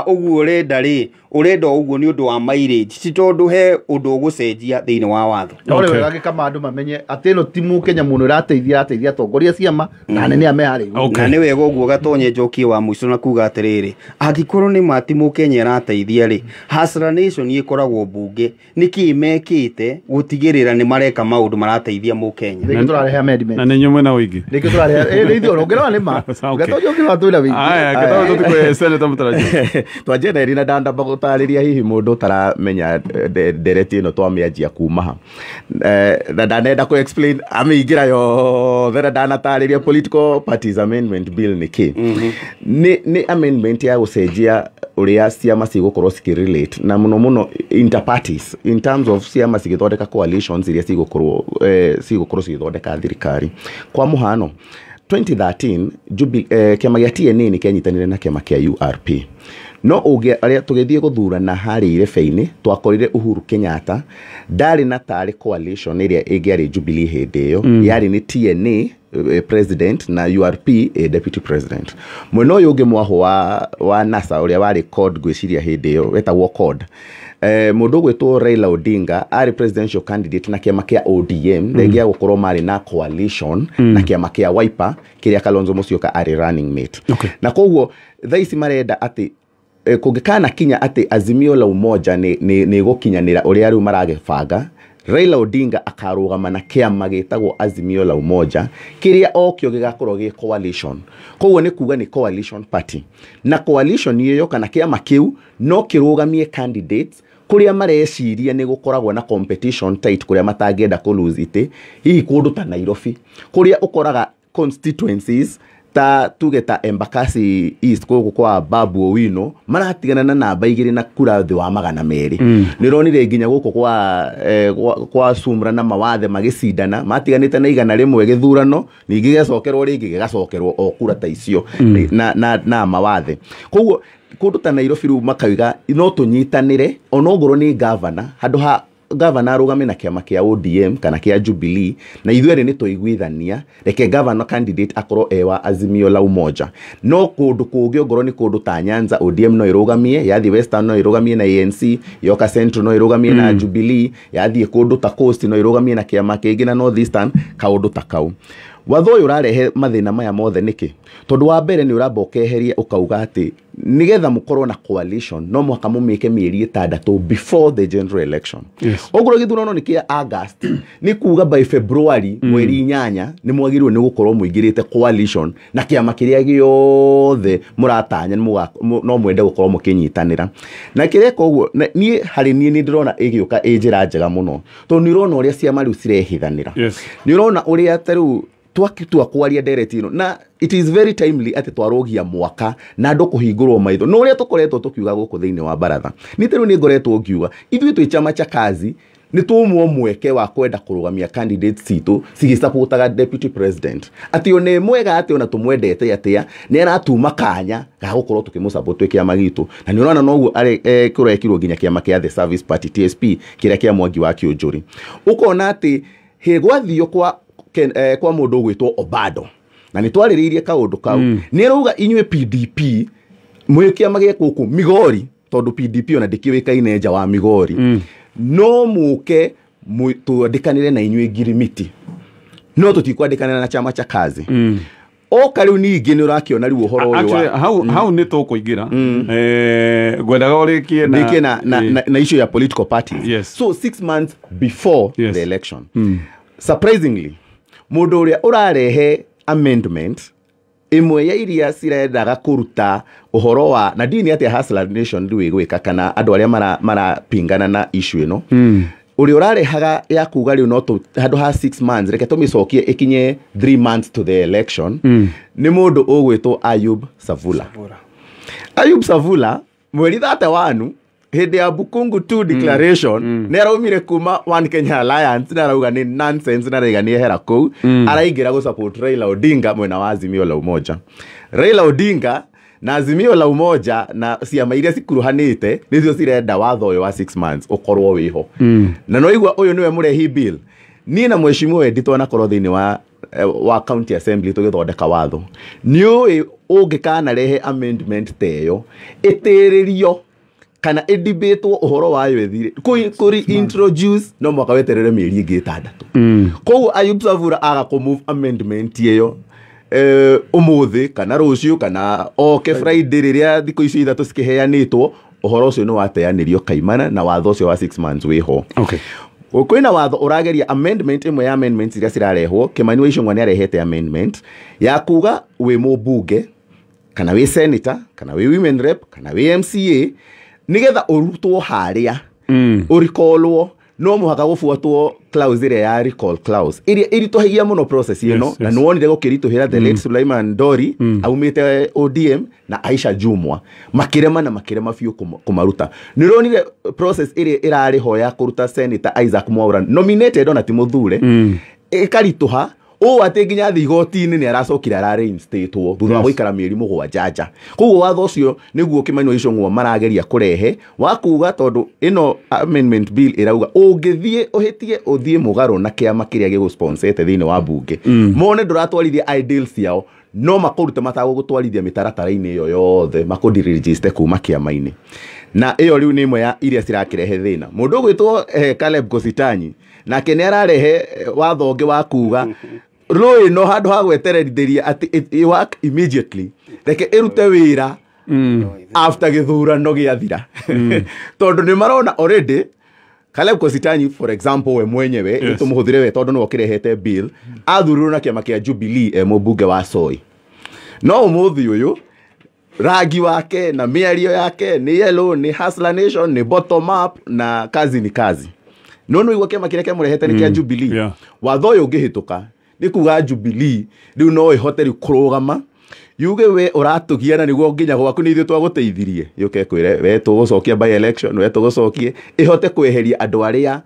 ũguo ũrenda rĩ ũrenda ũguo nĩ ũndũ wa mileage ti tondũ he ũndũ ũgũcenjia thĩinĩ wa watho. No rĩ wega gĩkama andũ mamenye atĩ ĩno ti mũkenya mũno ĩrateithia ĩrateithia atongoria ciama na anene a me harĩa. Na nĩ wega ũguo Gatonye njokie wa mũico na kuga atĩrĩrĩ angĩkorwo nĩ ma ti mũkenya ĩrateithia rĩ Hustler Nation ĩkoragwo bunge nĩkĩ mekĩte gũtigĩrĩra nĩ mareka maũndũ marateithia mũkenya. Nĩkĩo tũrarehe amendment na nĩ inyuĩ mwena ũingĩ nĩkĩo tũrarehe ĩ ithuĩ ũngĩrora nĩ ma Gatonye ũngĩrora twĩna wĩingĩ. Aya Gatonye tũtikwe Senator mũtarajia twanjie na Irina ndandamba gũtarĩria hihi mũndũ ũtaramenya ndereti ĩno twamĩanjia kuma ha na ndanenda kũ explain amĩingĩra yothe na ndanatarĩria political parties amendment bill nĩ kĩ nĩ amendment ya gũcenjia ũrĩa ciama cigũkorwo cikĩrelate na mũno mũno interparties in terms of ciama cigĩthondeka coalitions iria cigũkorwo cigĩthondeka thirikari. Kwa mũhano 2013 kĩama gĩa TNA nĩ kĩanyitanĩire na kĩama kĩa URP No ũngĩ arĩa tũgĩthiĩ gũthurana harĩa irebe-inĩ twakorire Uhuru Kenyatta ndarĩ na tarĩ coalition ĩrĩa ĩngĩarĩ Jubilee hĩndĩ ĩyo, yarĩ nĩ TNA president na URP deputy president. Mwena ũyũ ũngĩ mwahũ wa NASA ũrĩa warĩ CORD ngwĩciria hĩndĩ ĩyo wetagwo CORD, mũndũ ũgwĩtwo Raila Odinga arĩ presidential candidate na kĩama kĩa ODM, thengia gũkorwo marĩ na coalition na kĩama kĩa Wiper kĩrĩa Kalonzo Musyoka arĩ running mate. Na koguo thaa ici marenda atĩ kũngĩkana kinya atĩ Azimio la Umoja nĩ gũkinyanĩra ũrĩa rĩu maragĩbanga, Raila Odinga akarũgama na kĩama gĩtagwo Azimio la Umoja kĩrĩa okĩo gĩgakorwo gĩ coalition. Koguo nĩ kuga nĩ coalition party, na coalition ĩyo kana kĩama kĩu no kĩrũgamie candidates kũrĩa mareciria nĩ gũkoragwo na competition tight, kũrĩa matangĩenda kũ lose itĩ, hihi kũndũ ta Nairobi kũrĩa ũkoraga constituencies ta tuge ta Embakasi East gũkũ kwa Babu Owino maratigana na namba 2 na kura thĩ wa 200. Nĩ ũronire nginya gũkũ kwa Sumra na Mawathe magĩcindana matiganĩte na 100 gĩthurano, ningĩ gĩgacokerwo rĩngĩ gĩgacokerwo o kura ta icio na Mawathe. Koguo kũndũ ta Nairobi rĩu makauga no tũnyitanĩre onongorwo nĩ governor, handũ ha governor arũgame na kĩama kĩa ODM kana kĩa Jubilee na ithuĩ erĩ nĩ tũiguithania, reke governor candidate akorwo e wa Azimio la Umoja. No kũndũ kũngĩ ongorwo nĩ kũndũ ta Nyanza ODM no ĩrũgamie, yathiĩ Western no ĩrũgamie na ANC, yoka Central no ĩrũgamie na Jubilee, yathiĩ kũndũ ta Coast no ĩrũgamie na kĩama kĩngĩ na North Eastern, kaũndũ ta kau. Watho ũyũ ũrarehe mathĩna maya mothe nĩkĩ? Tondũ wa mbere nĩ ũramba ũkeheria ũkauga atĩ nĩgetha mũkorwo na coalition no mũhaka mũmĩke mĩeri 6 before the general election. Okorwo gĩthurano nĩ kĩa August, nĩ kuga by February mweri 8 nĩ mwagĩrĩirwo nĩ gũkorwo mũingĩrĩte coalition na kĩama kĩrĩa gĩothe mũratanya no mwende gũkorwo mũkĩnyitanĩra. Na kĩreka ũguo niĩ harĩ niĩ nĩ ndĩrona ĩgĩũka ĩ njĩra njega mũno, tondũ nĩ ũrona ũrĩa ciama rĩu cirehithanĩra. Nĩ ũrona ũrĩa ta rĩu twakitua kwaria ndereti ĩno, na it is very timely atĩ twarũgia mwaka na andũ kũhingũrwo maitho no ũrĩa tũkoretwo tũkiuga gũkũ thĩinĩ wa baratha. Nĩ ta rĩu nĩ ngoretwo ngiuga ithuĩ twĩ chama cha kazi nĩ tũmwo mweke wa kwenda kũrũgamia candidates citũ cigĩsupportaga deputy president, atĩ ona ĩ mwega atĩ ona tũmwendete atĩa nĩ aratuma kanya ga gũkorwo tũkĩmũsupport twĩ kĩama gitũ. Na nĩ ũrona noguo kũrekirwo nginya kĩama kĩa The Service Party TSP kĩrĩa kĩa Mwangi wa Kĩũnjũri. Ũkona atĩ gwathio kwa mũndũ ũgwĩtwo Obado, na nĩ twarĩrĩirie kaũndũ kau, nĩ arauga inyuĩ PDP mwĩ kĩama gĩa gũkũ Migori, tondũ PDP ona ndĩkĩũĩkaine nja wa Migori, no mũke twandĩkanĩre na inyuĩ ngirimiti, no tũtikwandĩkanĩra na chama cha kazi. Oka rĩu ningĩ nĩ ũrakĩona rĩu ũhoro ũyũ wa hau nĩ tũkũingĩra, ngwendaga ũrĩkie na issue ya political parties. So 6 months before the election, surprisingly mũndũ ũrĩa ũrarehe amendment ĩmwe ya iria cirendaga kũruta ũhoro wa na ndini atĩa Hustler Nation rĩu ĩgwĩka kana andũ arĩa marapingana na issue ĩno, ũrĩa ũrarehaga ya kuga rĩu no handũ ha 6 months reke tũmĩcokie ĩkinye 3 months to the election, nĩ mũndũ ũgwĩtwo Ayub Savula. Ayub Savula mweri 31 hĩndĩ ya Bukungu 2 declaration nĩ araumire kuma One Kenya Alliance na arauga nĩ nonsense na arauga nĩ ehera kũu, araingĩra gũ support Raila Odinga mwena wa Azimio la Umoja. Raila Odinga na Azimio la Umoja na ciama iria cikuruhanĩte nĩcio cirenda watho ũyũ wa 6 months ũkorwo wĩho. Na no igua ũyũ nĩwe mũrehi bill. Niĩ na mheshimiwa Eddie twanakorwo thĩinĩ wa county assembly tũgĩthondeka watho, nĩ ũĩ ũngĩkanarehe amendment ta ĩyo ĩtĩrĩrio kana ĩdibĩtwo ũhoro wayo ĩthire kũri introduce no mwaka weterere mĩeri ĩngĩ 6. Koguo Ayub Savula aga kũ move amendment ĩyo ũmũthĩ kana rũciũ kana oke Friday rĩrĩa thikũ icio 3 cikĩheanĩtwo, ũhoro ũcio nĩ wateanĩrio kaimana na watho ũcio wa 6 months wĩho. Kwĩna watho ũrageria amendment ĩmwe ya amendments iria cirarehwo, Kimani wa Ichung'wa nĩ arehete amendment ya kuga wĩ mũmbunge kana wĩ senator kana wĩ women rep kana wĩ MCA nigetha ũrutwo harĩa ũrikolwo no mũhaka gũbuatwo clause ĩrĩa ya recall clause ĩrĩa ĩritũhagia mũno process ĩno, na nĩwonire gũkĩritũhĩra the late Sulaiman Dori aumĩte ODM na Aisha Jumwa makĩrema na makĩrema biũ kũmaruta. Nĩũronire process ĩrĩa ĩrarĩ ho ya kũruta Senator Isaac Mwaura nominated ona ti mũthure ĩkaritũha. Ũũ atĩ nginya athiĩ igoti-inĩ nĩ aracokire ara reinstate-wo thutha wa gũikara mĩeri 7 nja. Koguo watho ũcio nĩguo Kimani wa Ichung'wa marageria kũrehe wa kuga tondũ ĩno amendment bill ĩrauga ũngĩthiĩ ũhĩtie ũthiĩ mũgarũ na kĩama kĩrĩa gĩgũsponsete thĩinĩ wa bunge, mone ndũratwarithia ideals ciao, no makũrute matagũgũtwarithia mĩtaratara-inĩ ĩyo yothe, makũndiregister kuma kĩama-inĩ. Na ĩyo rĩu nĩ ĩmwe ya iria cirakĩrehe thĩna. Mũndũ ũgwĩtwo Caleb Kositanyi nake nĩ ararehe watho ũngĩ wa kuga rũĩ no handũ ha gwetererithĩria atĩ it work immediately, reke ĩrute wĩra after gĩthurano gĩathira. Tondũ nĩ marona already Caleb Kositanyi for example we mwenyewe, yes, tũmũhũthĩre we tondũ nĩwe ũkĩrehete bill, athurirwo na kĩama kĩa Jubilee e mũmbunge wa Soy. No ũmũthĩ ũyũ rangi wake na mĩario yake nĩ yellow, nĩ Hustler Nation, nĩ bottom up na kazi ni kazi. No no igua kĩama kĩrĩa kĩamũrehete nĩ kĩa Jubilee. Watho ũyũ ũngĩhĩtũka nĩ kuga Jubilee rĩu no ĩhote rĩu kũrũgama yuge we ũratũgiana nĩguo nginya gwaku nĩ ithuĩ twagũteithirie, yũke kwĩre we tũgũcokia by election, we tũgũcokie, ĩhote kweheria andũ arĩa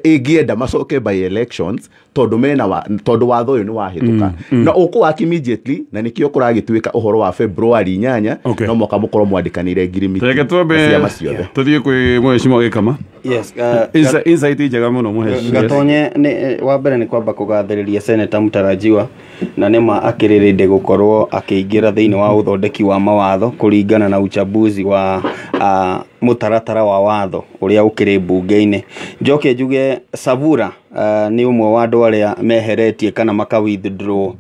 ĩngĩenda macoke by elections tondũ mena tondũ watho ũyũ nĩ wahĩtũka. Na ũkũ immediately na nĩkĩo kũragĩtuĩka ũhoro wa February 8 no mwaka mũkorwo mwandĩkanĩire ngirimiti. Reke twambe tũthiĩ kwĩ Mheshimiwa Gĩkama. Yes, insight njega mũno Mheshimiwa. Gatonye nĩ wa mbere nĩ kwamba kũgathĩrĩria Senator Mutarajiwa na nĩma akĩrĩrĩde gũkorwo akĩingĩra thĩinĩ wa ũthondeki wa mawatho kũringana na uchambuzi wa mũtaratara wa watho ũrĩa ũkĩrĩ mbunge-inĩ. Njoke njuge Savura nĩ ũmwe wa andũ arĩa meheretie kana maka withdraw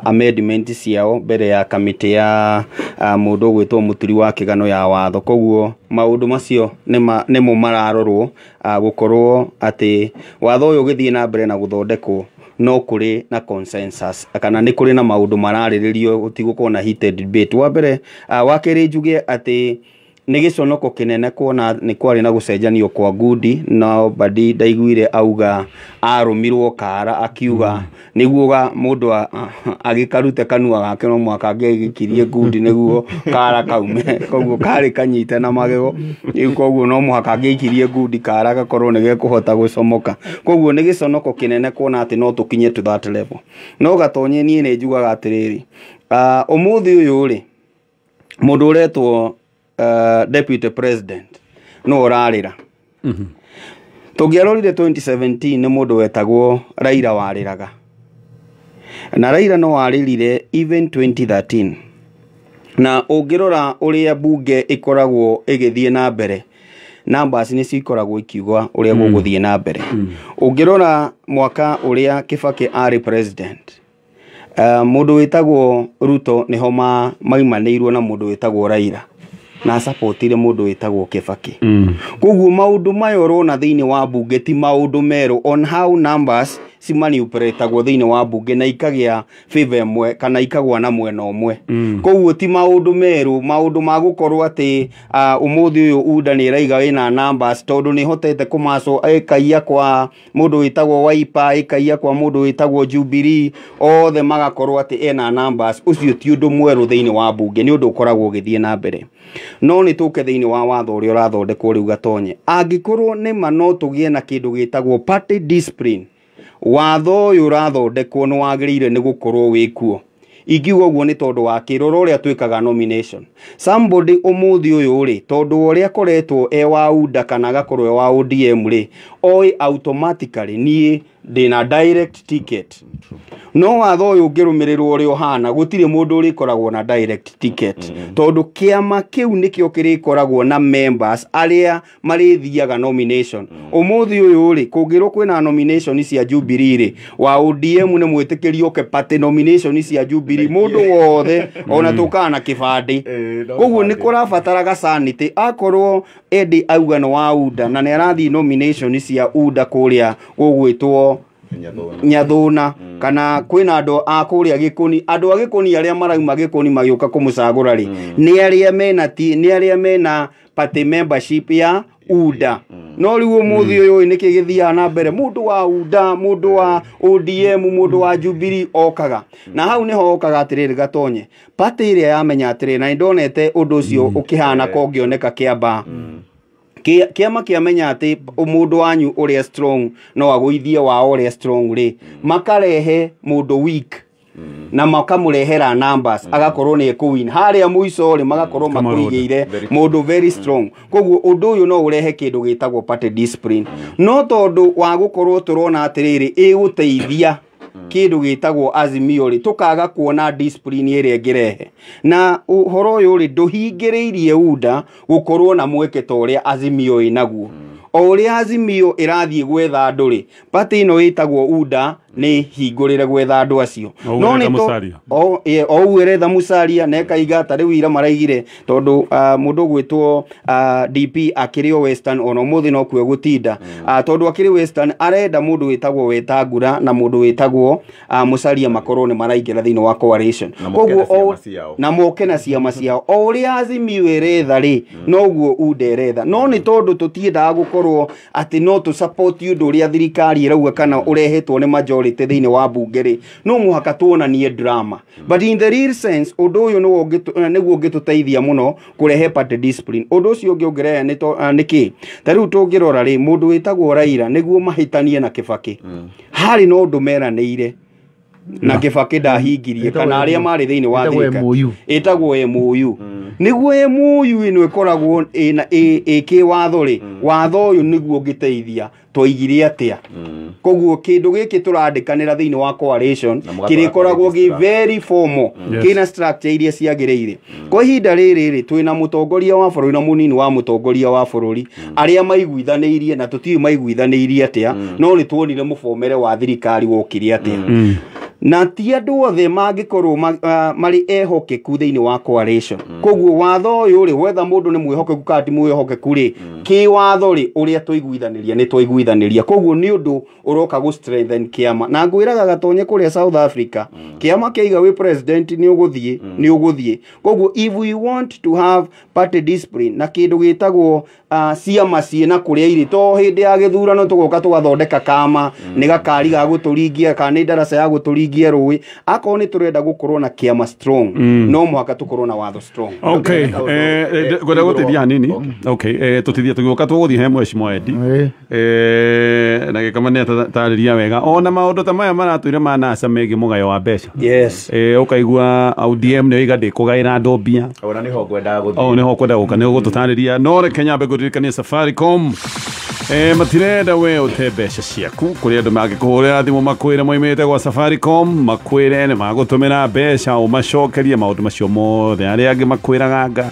amendment ciao mbere ya kamĩtĩ ya mũndũ ũgwĩtwo Mũturi wa Kĩgano ya watho. Koguo maũndũ macio nĩmo mararorwo gũkorwo atĩ watho ũyũ ũgĩthiĩ na mbere na gũthondekwo no kũrĩ na consensus kana nĩ kũrĩ na maũndũ mararĩrĩrio, gũtigũkorwo na heated debate. Wa mbere, wa kerĩ njuge atĩ nĩ gĩconoko kĩnene kuona nĩ kwarĩ na gũcenjanio kwa ngundi, no Mbadi ndaiguire auga arũmirwo kara akiuga nĩguo mũndũ agĩkarute kanua gake no mwaka angĩgĩkirie ngundi nĩguo kara kaume, koguo karĩ kanyite na magego rĩu, koguo no mũhaka angĩikirie ngundi kara gakorwo nĩ gekũhota gũcomoka. Koguo nĩ gĩconoko kĩnene kuona atĩ no tũkinye to that level. No Gatonye niĩ nĩ njugaga atĩrĩrĩ, ũmũthĩ ũyũ rĩ, mũndũ ũretwo deputy president no ũrarĩra. Tũngĩarorire 2017 nĩ mũndũ wetagwo Raila warĩraga, na Raila no warĩrire even 2013. Na ũngĩrora ũrĩa bunge ĩkoragwo ĩgĩthiĩ na mbere, numbers nĩ cikoragwo ikiuga ũrĩa gũgũthiĩ na mbere. Ũngĩrora mwaka ũrĩa Kibaki arĩ president, mũndũ wĩtagwo Ruto nĩho maimanĩirwo na mũndũ wĩtagwo Raila na supportire mũndũ wĩtagwo Kibaki. Koguo maũndũ maya ũrona thĩinĩ wa bunge ti maũndũ merũ on how numbers cimanipulategwo thĩinĩ wa bunge na ikagĩa favor ĩmwe kana ikagwa na mwena ũmwe. Koguo ti maũndũ merũ, maũndũ ma gũkorwo atĩ ũmũthĩ ũyũ UDA nĩ ĩraiga ĩna numbers tondũ nĩ ĩhotete kũmaco ĩkaiya kwa mũndũ wĩtagwo Wiper, ĩkaiya kwa mũndũ wĩtagwo Jubilee, othe magakorwo atĩ ena numbers. Ũcio ti ũndũ mwerũ thĩinĩ wa bunge, nĩ ũndũ ũkoragwo ũgĩthiĩ na mbere. No nĩ tũke thĩinĩ wa watho ũrĩa ũrathondekwo rĩu Gatonye, angĩkorwo nĩma no tũgĩe na kĩndũ gĩtagwo party discipline, watho ũyũ ũrathondekwo nĩ wagĩrĩire nĩ gũkorwo wĩkuo. Ingiuga ũguo nĩ tondũ wa kĩrora ũrĩa twĩkaga nomination. Somebody ũmũthĩ ũyũ rĩ, tondũ ũrĩa akoretwo e wa UDA kana agakorwo e wa ODM rĩ, oĩ automatically niĩ ndĩna direct ticket. No watho ũyũ ũngĩrũmĩrĩrwo ũrĩa ũhana, gũtirĩ mũndũ ũrĩkoragwo na direct ticket, tondũ kĩama kĩu nĩkĩo kĩrĩkoragwo na members arĩa marĩthiaga nomination. Ũmũthĩ ũyũ rĩ, kũngĩrwo kwĩna nomination cia Jubilee rĩ, wa ODM nĩ mwĩtĩkĩrie oke party nomination cia Jubilee, mũndũ wothe ona tũkaga na kĩbandĩ. Koguo nĩ kũrabataraga sanity. Akorwo Eddie auga nĩ wa UDA na nĩ arathiĩ nomination cia UDA kũrĩa gũgwĩtwo Nyathuna, kana kwĩna andũ a kũrĩa Gĩkũni, andũ a Gĩkũni arĩa marauma Gĩkũni magĩũka kũmũcagũra rĩ, nĩ arĩa mena ti nĩ arĩa mena party membership ya UDA. No rĩu ũmũthĩ ũyũ nĩkĩ gĩthiaga na mbere, mũndũ wa UDA, mũndũ wa ODM, mũndũ wa Jubilee okaga na hau nĩho okaga atĩrĩrĩ Gatonye, party ĩrĩa yamenya atĩrĩrĩ, na nĩndonete ũndũ ũcio ũkĩhana kongĩoneka Kĩambaa. Kĩama kĩamenya atĩ mũndũ wanyu ũrĩa strong no agũithie wao ũrĩa strong rĩ, makarehe mũndũ weak na makamũrehera numbers, agakorwo nĩ ekũwin harĩa mũico rĩ, magakorwo makũigĩire mũndũ very strong. Koguo ũndũ ũyũ no ũrehe kĩndũ gĩtagwo party discipline, no tondũ wa gũkorwo tũrona atĩrĩrĩ ĩgũteithia kĩndũ gĩtagwo Azimio rĩ, tũkaga kuona discipline ĩrĩa ĩngĩrehe. Na ũhoro ũyũ rĩ, ndũhingĩrĩirie UDA gũkorwo na mweke ta ũrĩa Azimio ĩnaguo. O ũrĩa Azimio ĩrathiĩ gwetha andũ rĩ, party ĩno ĩtagwo UDA nĩ hingũrĩre gwetha andũ acio. No nĩ o ũguo ĩretha Musalia na ĩkaiga ta rĩu ira maraigire tondũ mũndũ ũgwĩtwo DP akĩrĩ o Western, ona ũmũthĩ no kuo gũtinda, tondũ akĩrĩ Western arenda mũndũ wĩtagwo Wetangula na mũndũ wĩtagwo Musalia makorwo nĩ maraingĩra thĩinĩ wa coalition. Koguo na moke na ciama ciao. O ũrĩa Azimio ĩretha rĩ, noguo UDA ĩretha. No nĩ tondũ tũtiendaga gũkorwo atĩ no tũ support ũndũ ũrĩa thirikari ĩrauga kana ũrehetwo nĩ majority thĩinĩ wa bunge rĩ, no mũhaka tuonanie drama. But in the real sense, ũndũ ũyũ nĩguo ũngĩtũteithia mũno kũrehe party discipline. Ũndũ ũcio ũngĩ ũngĩrehe nĩ kĩ? Ta rĩu tũngĩrora rĩ, mũndũ wĩtagwo Raila nĩguo mahĩtanie na Kibaki, harĩ na ũndũ meranĩire na Kibaki ndahingirie, kana arĩa marĩ thĩinĩ wa thirikari ĩtagwo MOU. Nĩguo MOU ĩno ĩkoragwo ĩkĩwatho rĩ, watho ũyũ nĩguo ũngĩteithia twaigire atĩa. Koguo kĩndũ gĩkĩ tũrandĩkanĩra thĩinĩ wa coalition kĩrĩkoragwo gĩ very formal, kĩna structure iria ciagĩrĩire. Kwa ihinda rĩrĩ rĩ, twĩna mũtongoria wa bũrũri na mũnini wa mũtongoria wa bũrũri arĩa maiguithanĩirie, na tũtiũĩ maiguithanĩirie atĩa, no nĩ tuonire mũbomere wa thirikari wokire atĩa. Na ti andũ othe mangĩkorwo marĩ ehokeku thĩinĩ wa coalition. Koguo watho ũyũ rĩ, wetha mũndũ nĩ mwĩhokeku kana ti mwĩhokeku rĩ, kĩwatho rĩ, ũrĩa twaiguithanĩria nĩ twaiguithanĩria. Koguo nĩ ũndũ ũroka gũ strengthen kĩama. Na ngwĩraga Gatonye kũrĩa South Africa, kĩama kĩaiga wĩ president nĩ ũgũthiĩ, nĩ ũgũthiĩ. Koguo if we want to have party discipline na kĩndũ gĩtagwo ciama ciĩna kũrĩa irĩ, to hĩndĩ ya gĩthurano tũgoka tũgathondeka kama nĩ gakari ga gũtũringia kana nĩ ndaraca ya gũtũringia rũĩ. Akorwo nĩ tũrenda gũkorwo na kĩama strong, no mũhaka tũkorwo na watho strong. Okay, ngwenda gũteithia hanini. Okay, tũtithia tũgĩũka tũgũthiĩ he Mheshimiwa Eddie na gĩkama nĩ atarĩria wega ona maũndũ ta maya maratwĩra ma NASA megiĩ mũgayo wa mbeca. Yes. Ũkaigua ODM nĩ oiga ndĩkũgaĩra andũ mbia. Ona nĩho ngwendaga gũthiĩ. O nĩho kwenda gũka nĩ ũgũtũtarĩria. No reke nyambe ngũririkanie Safaricom matirenda we ũte mbeca ciaku kũrĩ andũ mangĩkũhũrĩra thimũ makwĩre moimĩte gwa Safaricom, makwĩre nĩ magũtũmĩra mbeca ũmacokerie maũndũ macio mothe. Arĩa angĩ makwĩraga anga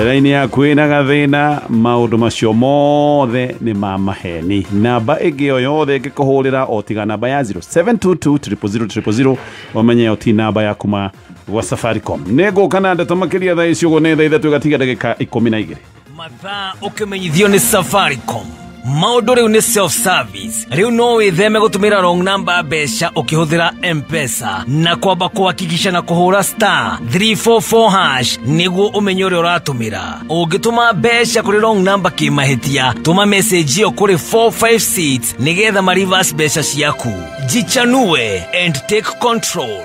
raini yaku ĩna gathĩna, maũndũ macio mothe nĩ ma maheni. Namba ĩngĩ o yothe ĩngĩkũhũrĩra o tiga namba ya 0722 000 000 ũmenye o ti namba ya kuma gwa Safaricom. Nĩ ngũka na ndeto makĩria thaa ici ũguo nĩ thaa 3 gatiga ndagĩka 12. Mathaa ũkĩmenyithio nĩ Safaricom. Maũndũ rĩu nĩ self service. Rĩu no wĩtheme gũtũmĩra wrong number mbeca ũkĩhũthĩra M-Pesa na kwamba kũhakikisha na kũhũra star 344 hash nĩguo ũmenye ũrĩa ũratũmĩra. Ũngĩtũma mbeca kũrĩ wrong number kĩmahĩtia, tũma message ĩyo kũrĩ 456 nĩgetha ma reverse mbeca ciaku. Jichanue and take control.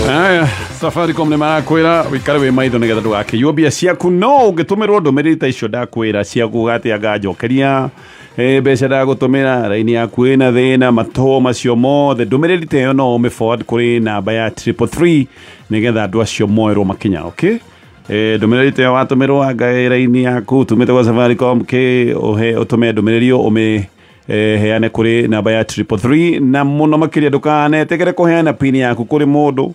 Aya, Safaricom nĩ marakwĩra wĩikare wĩ maitho nĩgetha ndũgakĩiywo mbia ciaku. No ũngĩtũmĩrwo ndũmĩrĩri ta icio ndakwĩra cia kuga atĩ anga njokeria mbeca ndagũtũmĩra, raini yaku ĩna thĩna, matũ macio mothe, ndũmĩrĩri ta ĩyo no ũmĩ forward kũrĩ namba ya 333 nĩgetha andũ acio moerwo makinya. Okay, ndũmĩrĩri ta ĩyo watũmĩrwo anga raini yaku tumĩte gwa Safaricom kĩ ũhe ũtũme ndũmĩrĩri ĩyo ũmĩ heane kũrĩ namba ya 333. Na mũno makĩria ndũkanetĩkĩre kũheana pini yaku kũrĩ mũndũ.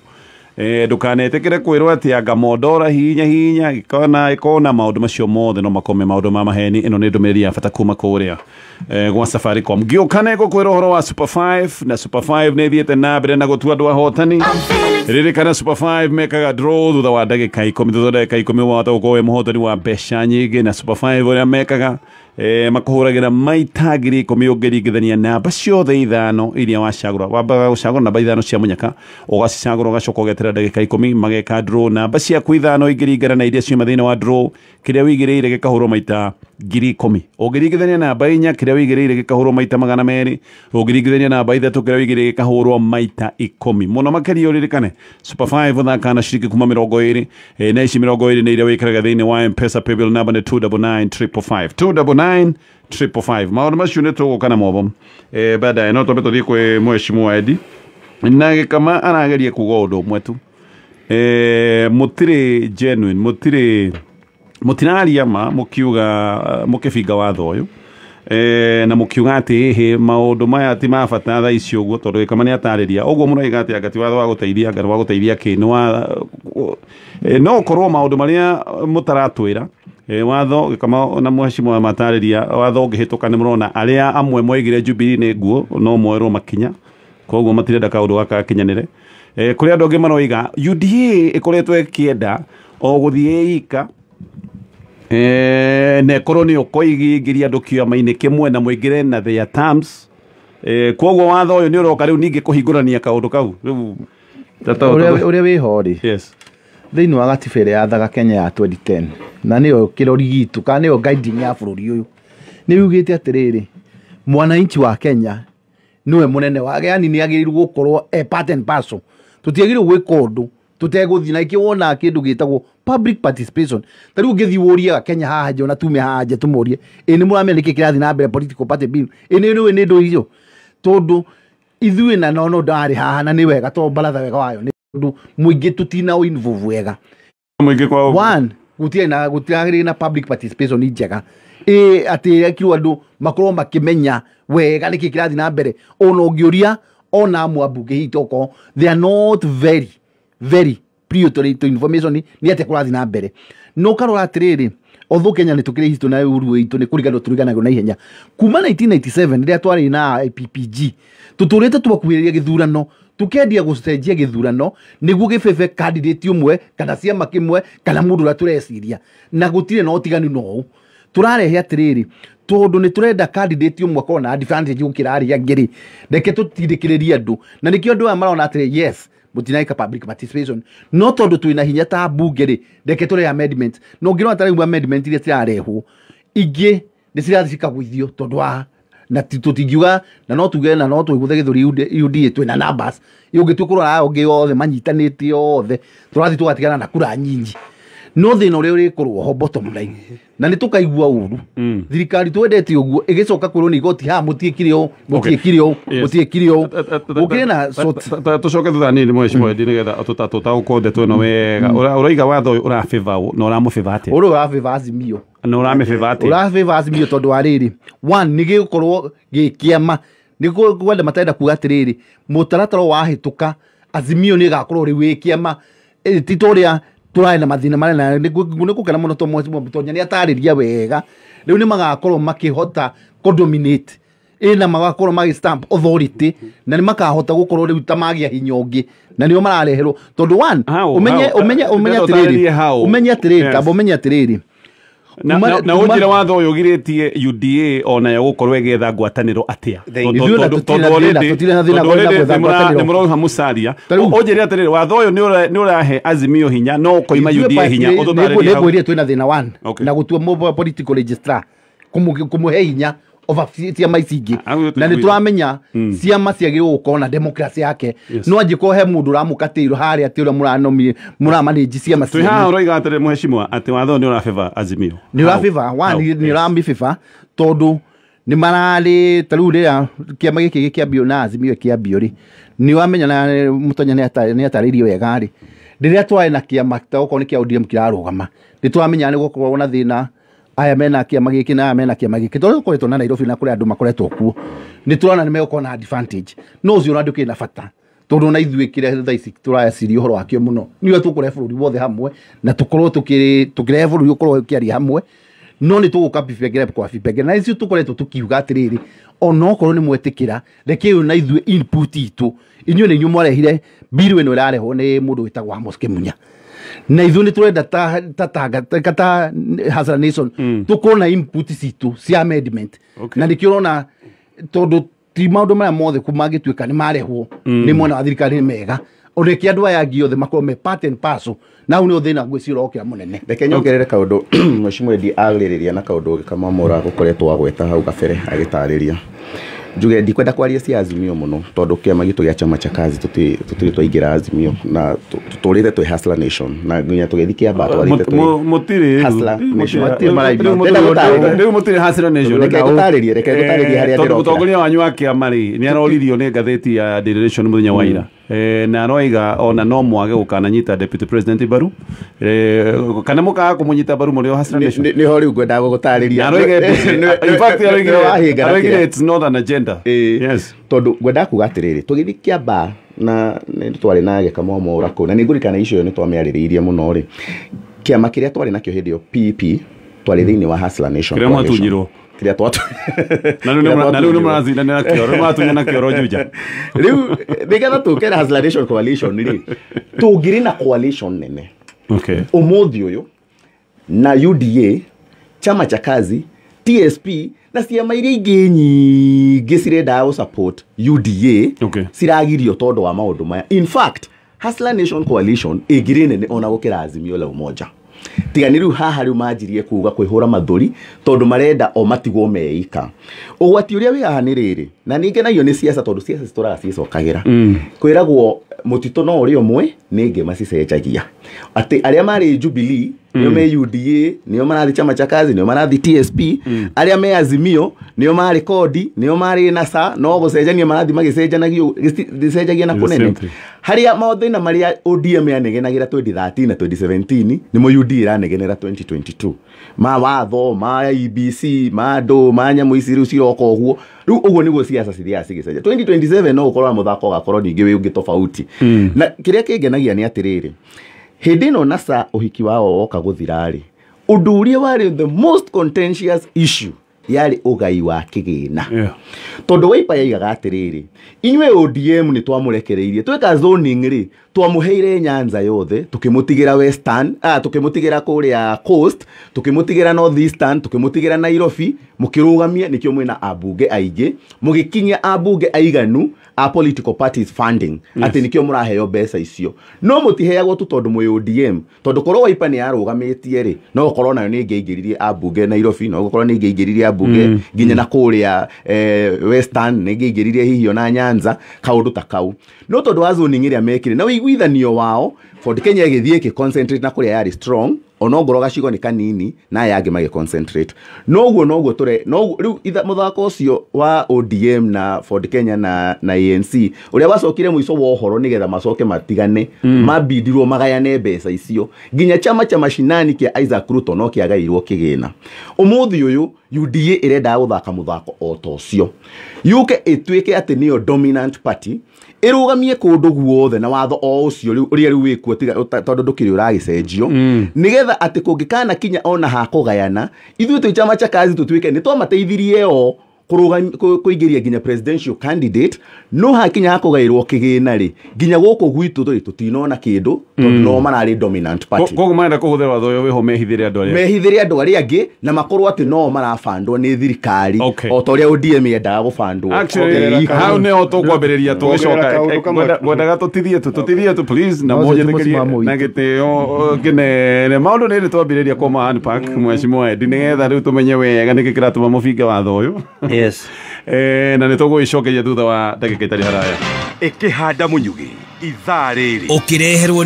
Ndũkanetĩkĩre kwĩrwo atĩ anga mondora hinya hinya ikona ikona maũndũ macio mothe no makome maũndũ ma maheni. Ĩno nĩ ndũmĩrĩri ya bata kuma kũrĩa gwa Safaricom. Ngĩũka nĩ ngũkwĩra ũhoro wa Super 5 na Super 5 nĩ ĩthiĩte na mbere na gũtua andũ ahotani. Ririkana Super 5 mekaga draw thutha wa ndagĩka 10, thutha wa ndagĩka 10 wahota gũkorwo wĩ mũhotani wa mbeca nyingĩ. Na Super 5 ũrĩa mekaga makũhũragĩra maita 10,000 ũngĩringithania namba ciothe ithano iria wacagũra. Wambaga gũcagũra namba ithano cia mũnyaka, ũgacicagũra ũgacoka ũgeterera ndagĩka 10 mageka draw namba ciaku ithano ingĩringana na iria ciuma thĩinĩ wa draw, kĩrĩa wĩigĩrĩire gĩkahũrwo maita 10,000 ũngĩringithania namba 4 kĩrĩa wĩigĩrĩire gĩkahũrwo maita 200 ũngĩringithania namba 3 kĩrĩa wĩigĩrĩire gĩkahũrwo maita 10 mũno makĩria ũririkane Super 5 ũthaka na ciringi kuma 20 na ici 20 nĩ iria wĩkĩraga thĩinĩ wa M-Pesa paybill number nĩ 299555 299555 maũndũ macio nĩ tũgũka na mobo baadaye no twambe tũthiĩ kwĩ mheshimiwa Eddie na Gĩkama arageria kuga ũndũ ũmwe tu mũtirĩ genuine mũtiraria ma mũkiuga mũkĩbinga watho ũyũ na mũkiuga atĩ ĩhĩ maũndũ maya ti ma bata thaa ici ũguo tondũ Gĩkama nĩ atarĩria ũguo mũroiga atĩ anga ti watho wa gũteithia anga nĩ wa gũteithia kĩ nĩ wa no ũkorwo maũndũ marĩa mũtaratwĩra watho Gĩkama na mheshimiwa matarĩria watho ũngĩhĩtũka nĩ mũrona arĩa amwe moigire Jubilee nĩ nguo no moerwo makinya koguo matirenda kaũndũ gaka gakinyanĩre kũrĩ andũ angĩ maroiga UDA ĩkoretwo ĩkĩenda o gũthiĩ ika na ĩkorwo nĩyo koigingĩria andũ kĩama-inĩ kĩmwe na mũingĩre na their terms koguo watho ũyũ nĩ ũroka rĩu ningĩ kũhingũrania kaũndũ kau rĩu ũrĩa wĩho rĩ yes thĩinĩ wa gatiba ĩrĩa yathaga Kenya ya 2010 na nĩyo kĩrori gitũ kana nĩyo guiding ya bũrũri ũyũ nĩ yugĩte atĩrĩrĩ mwananchi wa Kenya nĩwe mũnene wake yani nĩ agĩrĩirwo gũkorwo e part and parcel tũtiagĩrĩirwo gwĩka ũndũ tũtegũthiĩ na ikĩ wona kĩndũ gĩtagwo public participation ta rĩu ũngĩthiĩ wũrie Kenya haha nja ona tume haha nja tũmorie ĩ nĩ mũramenya nĩkĩ kĩrathiĩ na mbere political party bill ĩ nĩ nĩũĩ nĩ ndũ icio tondũ ithuĩ na no ndarĩ haha na nĩ wega tondũ baratha wega wayo nĩ tondũ mũingĩ tũtina involve wega mũingĩ kwa one gũtirĩ na public participation njega ĩ atĩ ekirwo andũ makorwo makĩmenya wega nĩkĩ kĩrathiĩ na mbere ona ũngĩũria ona amwe ambunge hihi tokorwo they are not very very priority to information nĩ atĩa kũrathiĩ na mbere no ũkarora atĩrĩrĩ although Kenya nĩ tũkĩrĩ history na ũru witũ nĩ kũriganĩrwo tũriganagĩrwo na ihenya kuma 1997 rĩrĩa twarĩ na IPPG tũtũrĩte twakuhĩrĩria gĩthurano tukendia gũcenjia gĩthurano nĩguo gĩbebe candidate ũmwe kana ciama kĩmwe kana mũndũ ũrĩa tũreciria na gũtirĩ na ũtiganu na ũũ tũrarehe atĩrĩrĩ tondũ nĩ tũrenda candidate ũmwe akorwo na advantage gũkĩra arĩa angĩ rĩ reke tũtindĩkĩrĩrie andũ na nĩkĩo andũ aya marona atĩrĩ yes mũtinaika public participation no tondũ twĩna hinya ta mbunge rĩ reke tũrehe amendment na ũngĩrora ta rĩu amendment iria cirarehwo ingĩ nĩ cirathiĩ cikagũithio tondũ wa na tũtingiuga na no tuge na no tũiguthe gĩthũri UDA twĩna numbers ũngĩtua kũrora aya ũngĩ othe manyitanĩte othe tũrathiĩ tũgatigana na kura nyinyi no thĩna ũrĩa ũrĩkorwo ho bottom line na nĩ tũkaigua ũru thirikari twendete ũguo ĩgĩcoka kwĩrwo nĩ igoti haha mũtiĩkire ũũ mũtiĩkire ũũ mũtiĩkire ũũ gũkĩrĩ na tũcoke thutha nini mheshimiwa Eddie nĩgetha tũtaũkwo ndeto ĩno wega ũroiga watho ũyũ ũrafavor ũ na ũramũfavor atĩa ũrĩa ũrafavor Azimio na ũramĩfavor atĩa ũrafavor Azimio tondũ wa rĩrĩ one nĩ gĩgũkorwo gĩ kĩama nĩ kwenda matarenda kuga atĩrĩrĩ mũtaratara wahĩtũka Azimio nĩ ĩgakorwo rĩu ĩ kĩama ti ta ũrĩa tũrarĩ na mathĩna marĩa na nĩ gũkena mũno tondũ mheshimiwa Mũtonya nĩ atarĩria wega rĩu nĩ magakorwo makĩhota kũdominate ĩna magakorwo magĩ stamp authority na nĩ makahota gũkorwo rĩu ta magĩa hinya ũngĩ na nĩo marareherwo tondũ one ũmenye ũmenye ũmenye atĩrĩrĩ ũmenye atĩrĩrĩ tamba ũmenye atĩrĩrĩ na ũnjĩre watho ũyũ ũgirĩtie UDA onayo gũkorwo ĩgĩetha ngwatanĩro atĩa nĩ mũroha Musalia ũnjĩre atĩrĩrĩ watho ũyũ nĩ ũrahe Azimio hinya no ũkoima UDA hinya nĩngwĩrire twĩna thĩna one na gũtua political registrar kũmũhe hinya over ciama ici ingĩ na nĩ tũramenya ciama ciagĩrĩirwo gũkorwo na democracy yake no angĩkorwo he mũndũ ũramũkatĩirwo harĩa atĩ ũrĩa mũramanage ciama twĩ haha ũroiga atĩrĩ mheshimiwa atĩ watho nĩ ũrafavor Azimio nĩ ũrafavor one nĩ ũramĩfavor tondũ nĩ mararĩ ta rĩu rĩrĩa kĩama gĩkĩ gĩkĩambio na Azimio ĩkĩambio rĩ nĩ wamenya na Mũtonya nĩ atarĩirie wega rĩ rĩrĩa twarĩ na kĩama ta okorwo nĩ kĩa ODM kĩrarũgama nĩ tũramenya nĩ gũkorwo na thĩna aya mena kĩama gĩkĩ na aya mena kĩama gĩkĩ tondũ tũkoretwo na Nairobi na kũrĩ andũ makoretwo kuo nĩ tũrona nĩ megũkorwo na advantage no ũcio ona ndũkĩrĩ na bata tondũ na ithuĩ kĩrĩa thaa ici tũraciria ũhoro wakĩo mũno nĩ ũrĩa tũkũrehe bũrũri wothe hamwe na tũkorwo tũkĩrehe bũrũri ũkorwo ũkĩaria hamwe no nĩ tũgũka vipengere kwa vipengere na icio tũkoretwo tũkiuga atĩrĩrĩ onokorwo nĩ mwetĩkĩra reke ũyũ na ithuĩ input itũ inyuĩ nĩ inyuĩ mwarehire bill ĩno ĩrarehwo nĩ mũndũ wĩtagwo Amos Kĩmunya na ithuĩ nĩ tũrenda ta ta Hustler Nation tũkorwo na input citũ cia amendment. Na nĩkĩo ũrona tondũ ti maũndũ marĩa mothe mangĩtuĩka nĩ marehwo nĩ mwena wa thirikari nĩ mega Ũreke andũ aya angĩ othe makorwo me part and parcel na hau nĩ thĩna ngwĩciria ũrokĩra mũnene. Reke nyongerere kaũndũ Mheshimiwa Eddie arĩrĩria na kaũndũ Kamwamura gũkoretwo agweta hau kabere agĩtarĩria. Njuge ndikwenda kwaria cia Azimio mũno tondũ kĩama gitũ gĩa Chama cha Kazi tũtirĩ twaingĩra Azimio na tũtũrĩte twĩ Hustler Nation na nginya tũgĩthiĩ Kĩambaa twarĩte twĩ Mũtirĩ Hustler Nation. Rĩu mũtirĩ Hustler Nation. Reke ngũtarĩrie, reke ngũtarĩrie harĩa Tondũ ndĩrokĩra. mũtongoria wanyu wa kĩama rĩ nĩ aroririo nĩ ngathĩti ya Daily Nation mũthenya wa ira, na aroiga ona no mwage gũkananyita deputy president mbaru, kana mũkaga kũmũnyita mbaru mũrĩ o Hustler Nation. Nĩho rĩu ngwendaga gũgũtarĩria. Na aroiga, in fact Wahĩnga na aroigire kĩrĩa. it's not an agenda. Yes. Tondũ ngwendaga kuga atĩrĩrĩ, tũgĩthiĩ Kĩambaa na nĩ twarĩ na Gĩkamwamũra kũu na nĩ ngũririkana icio nĩ twamĩarĩrĩirie mũno rĩ, kĩama kĩrĩa twarĩ nakĩo hĩndĩ ĩyo PEP twarĩ thĩinĩ wa Hustler Nation Kĩrĩa Coalition. mwatunyirwo. Kĩrĩa twatu Na rĩu nĩ mũracindanĩra kĩoro, rĩu mũratunyana kĩoro Juja. Rĩu nĩgetha tũke na Hustler Nation Coalition rĩ, tũngĩrĩ na coalition nene ũmũthĩ ũyũ na UDA, Chama cha Kazi, TSP na ciama iria ingĩ nyingĩ cirendaga gũ support UDA ciragirio tondũ wa maũndũ maya. In fact, Hustler Nation Coalition ĩngĩrĩ nene ona gũkĩra Azimio la Umoja. Tiga nĩ rĩu haha rĩu manjirie kuga kwĩhũra mathũri tondũ marenda o matigwo meika. Ũgwati ũrĩa wĩ haha nĩ rĩrĩ, na nĩ ngenagio nĩ siasa tondũ siasa citũraga ciĩcokagĩra. Kwĩragwo mũtitũ no ũrĩ ũmwe nĩ ngĩma cicenjagia. Atĩ arĩa marĩ Jubilee nĩo me UDA, nĩo marathiĩ Chama cha Kazi, nĩo marathiĩ TSP, arĩa me Azimio nĩo marĩ Kodi, nĩo marĩ NASA, no gũcenjania marathiĩ magĩcenjanagio, gĩcenjagia na It's the kũnene. same thing. Harĩa mathĩna marĩa ODM yanegenagĩra 2013 na 2017 nĩmo UDA ĩranegenera 2022, ma watho ma IEBC, ma andũ ma nyamũ ici rĩu ciroka ũguo. Rĩu ũguo nĩguo siasa cithiaga cigĩcenjia. 2027 no gũkorwo na mũthako ũgakorwo ningĩ wĩ ũngĩ tofauti. Na kĩrĩa kĩngenagia nĩ atĩrĩrĩ, hĩndĩ ĩno NASA ũhiki wao woka gũthira rĩ, ũndũ ũrĩa warĩ the most contentious issue yarĩ ũgai wa kĩgĩna. Tondũ Wiper yaigaga atĩrĩrĩ, inyuĩ ODM nĩ twamũrekereirie tweka zoning rĩ, twamũheire Nyanza yothe, tũkĩmũtigĩra Western, tũkĩmũtigĩra kũrĩa Coast, tũkĩmũtigĩra North Eastern, tũkĩmũtigĩra Nairobi, mũkĩrũgamia nĩkĩo mwĩna ambunge aingĩ, mũgĩkinyia ambunge aiganu a political parties funding, atĩ nĩkĩo mũraheo mbeca icio. No mũtiheagwo tu tondũ mwĩ ODM, tondũ korwo Wiper nĩ yarũgamĩtie rĩ, no gũkorwo nayo nĩ ĩngĩaingĩririe ambunge Nairobi, no gũkorwo nĩ ĩngĩaingĩririe ambunge nginya na kũrĩa Western, nĩ ĩngĩaingĩririe hihi ona Nyanza, kaũndũ ta kau. No tondũ wa zoning ĩrĩa mekire na ũiguithanio wao, Ford Kenya ĩgĩthiĩ ĩkĩ concentrate na kũrĩa yarĩ strong, onongorwo gacigo nĩ kanini na aya angĩ magĩ concentrate. Noguo noguo tũre noguo rĩu mũthako ũcio wa ODM na Ford Kenya na ANC ũrĩa wacokire mũico wa ũhoro nĩgetha macoke matigane, mabindirwo magayane mbeca icio nginya chama cha mashinani kĩa Isaac Ruto no kĩagairwo kĩgĩna. Ũmũthĩ ũyũ UDA ĩrendaga gũthaka mũthako o ta ũcio, yũke ĩtuĩke atĩ nĩyo dominant party, ĩrũgamie kũndũ guothe na watho o ũcio rĩu ũrĩa rĩu wĩkuo tondũ ndũkĩrĩ ũragĩcenjio, nĩgetha atĩ kũngĩkana kinya ona hakũgayana ithuĩ twĩ Chama cha Kazi tũtuĩke nĩ twamateithirie o kũingĩria nginya presidential candidate, no hakinya hakũgaĩrwo kĩgĩna rĩ, nginya gũkũ gwitũ tũrĩ tũtinona kĩndũ tondũ no mararĩ dominant party. Koguo marenda kũhũthĩra watho ũyũ wĩho mehithĩre andũ arĩa mehithĩre andũ arĩa angĩ na makorwo atĩ no marabandwo nĩ thirikari o ta ũrĩa ODM yendaga gũbandwo. Actually hau nĩho tũkwambĩrĩria tũgĩcoka, ngwendaga tũtithie tu please na mũnjĩtĩkĩrie na gĩtĩo kĩnene. Maũndũ nĩ twambĩrĩria kwa Mahan Park Mheshimiwa Eddie, nĩgetha rĩu tũmenye wega nĩkĩ kĩratũma mũbinge watho ũyũ. Na nĩ tũgũgĩcokeria thutha wa ndagĩka itarĩ haraya. Ĩkĩhanda mũnyugĩ ithaa rĩrĩ ũkĩreherwo.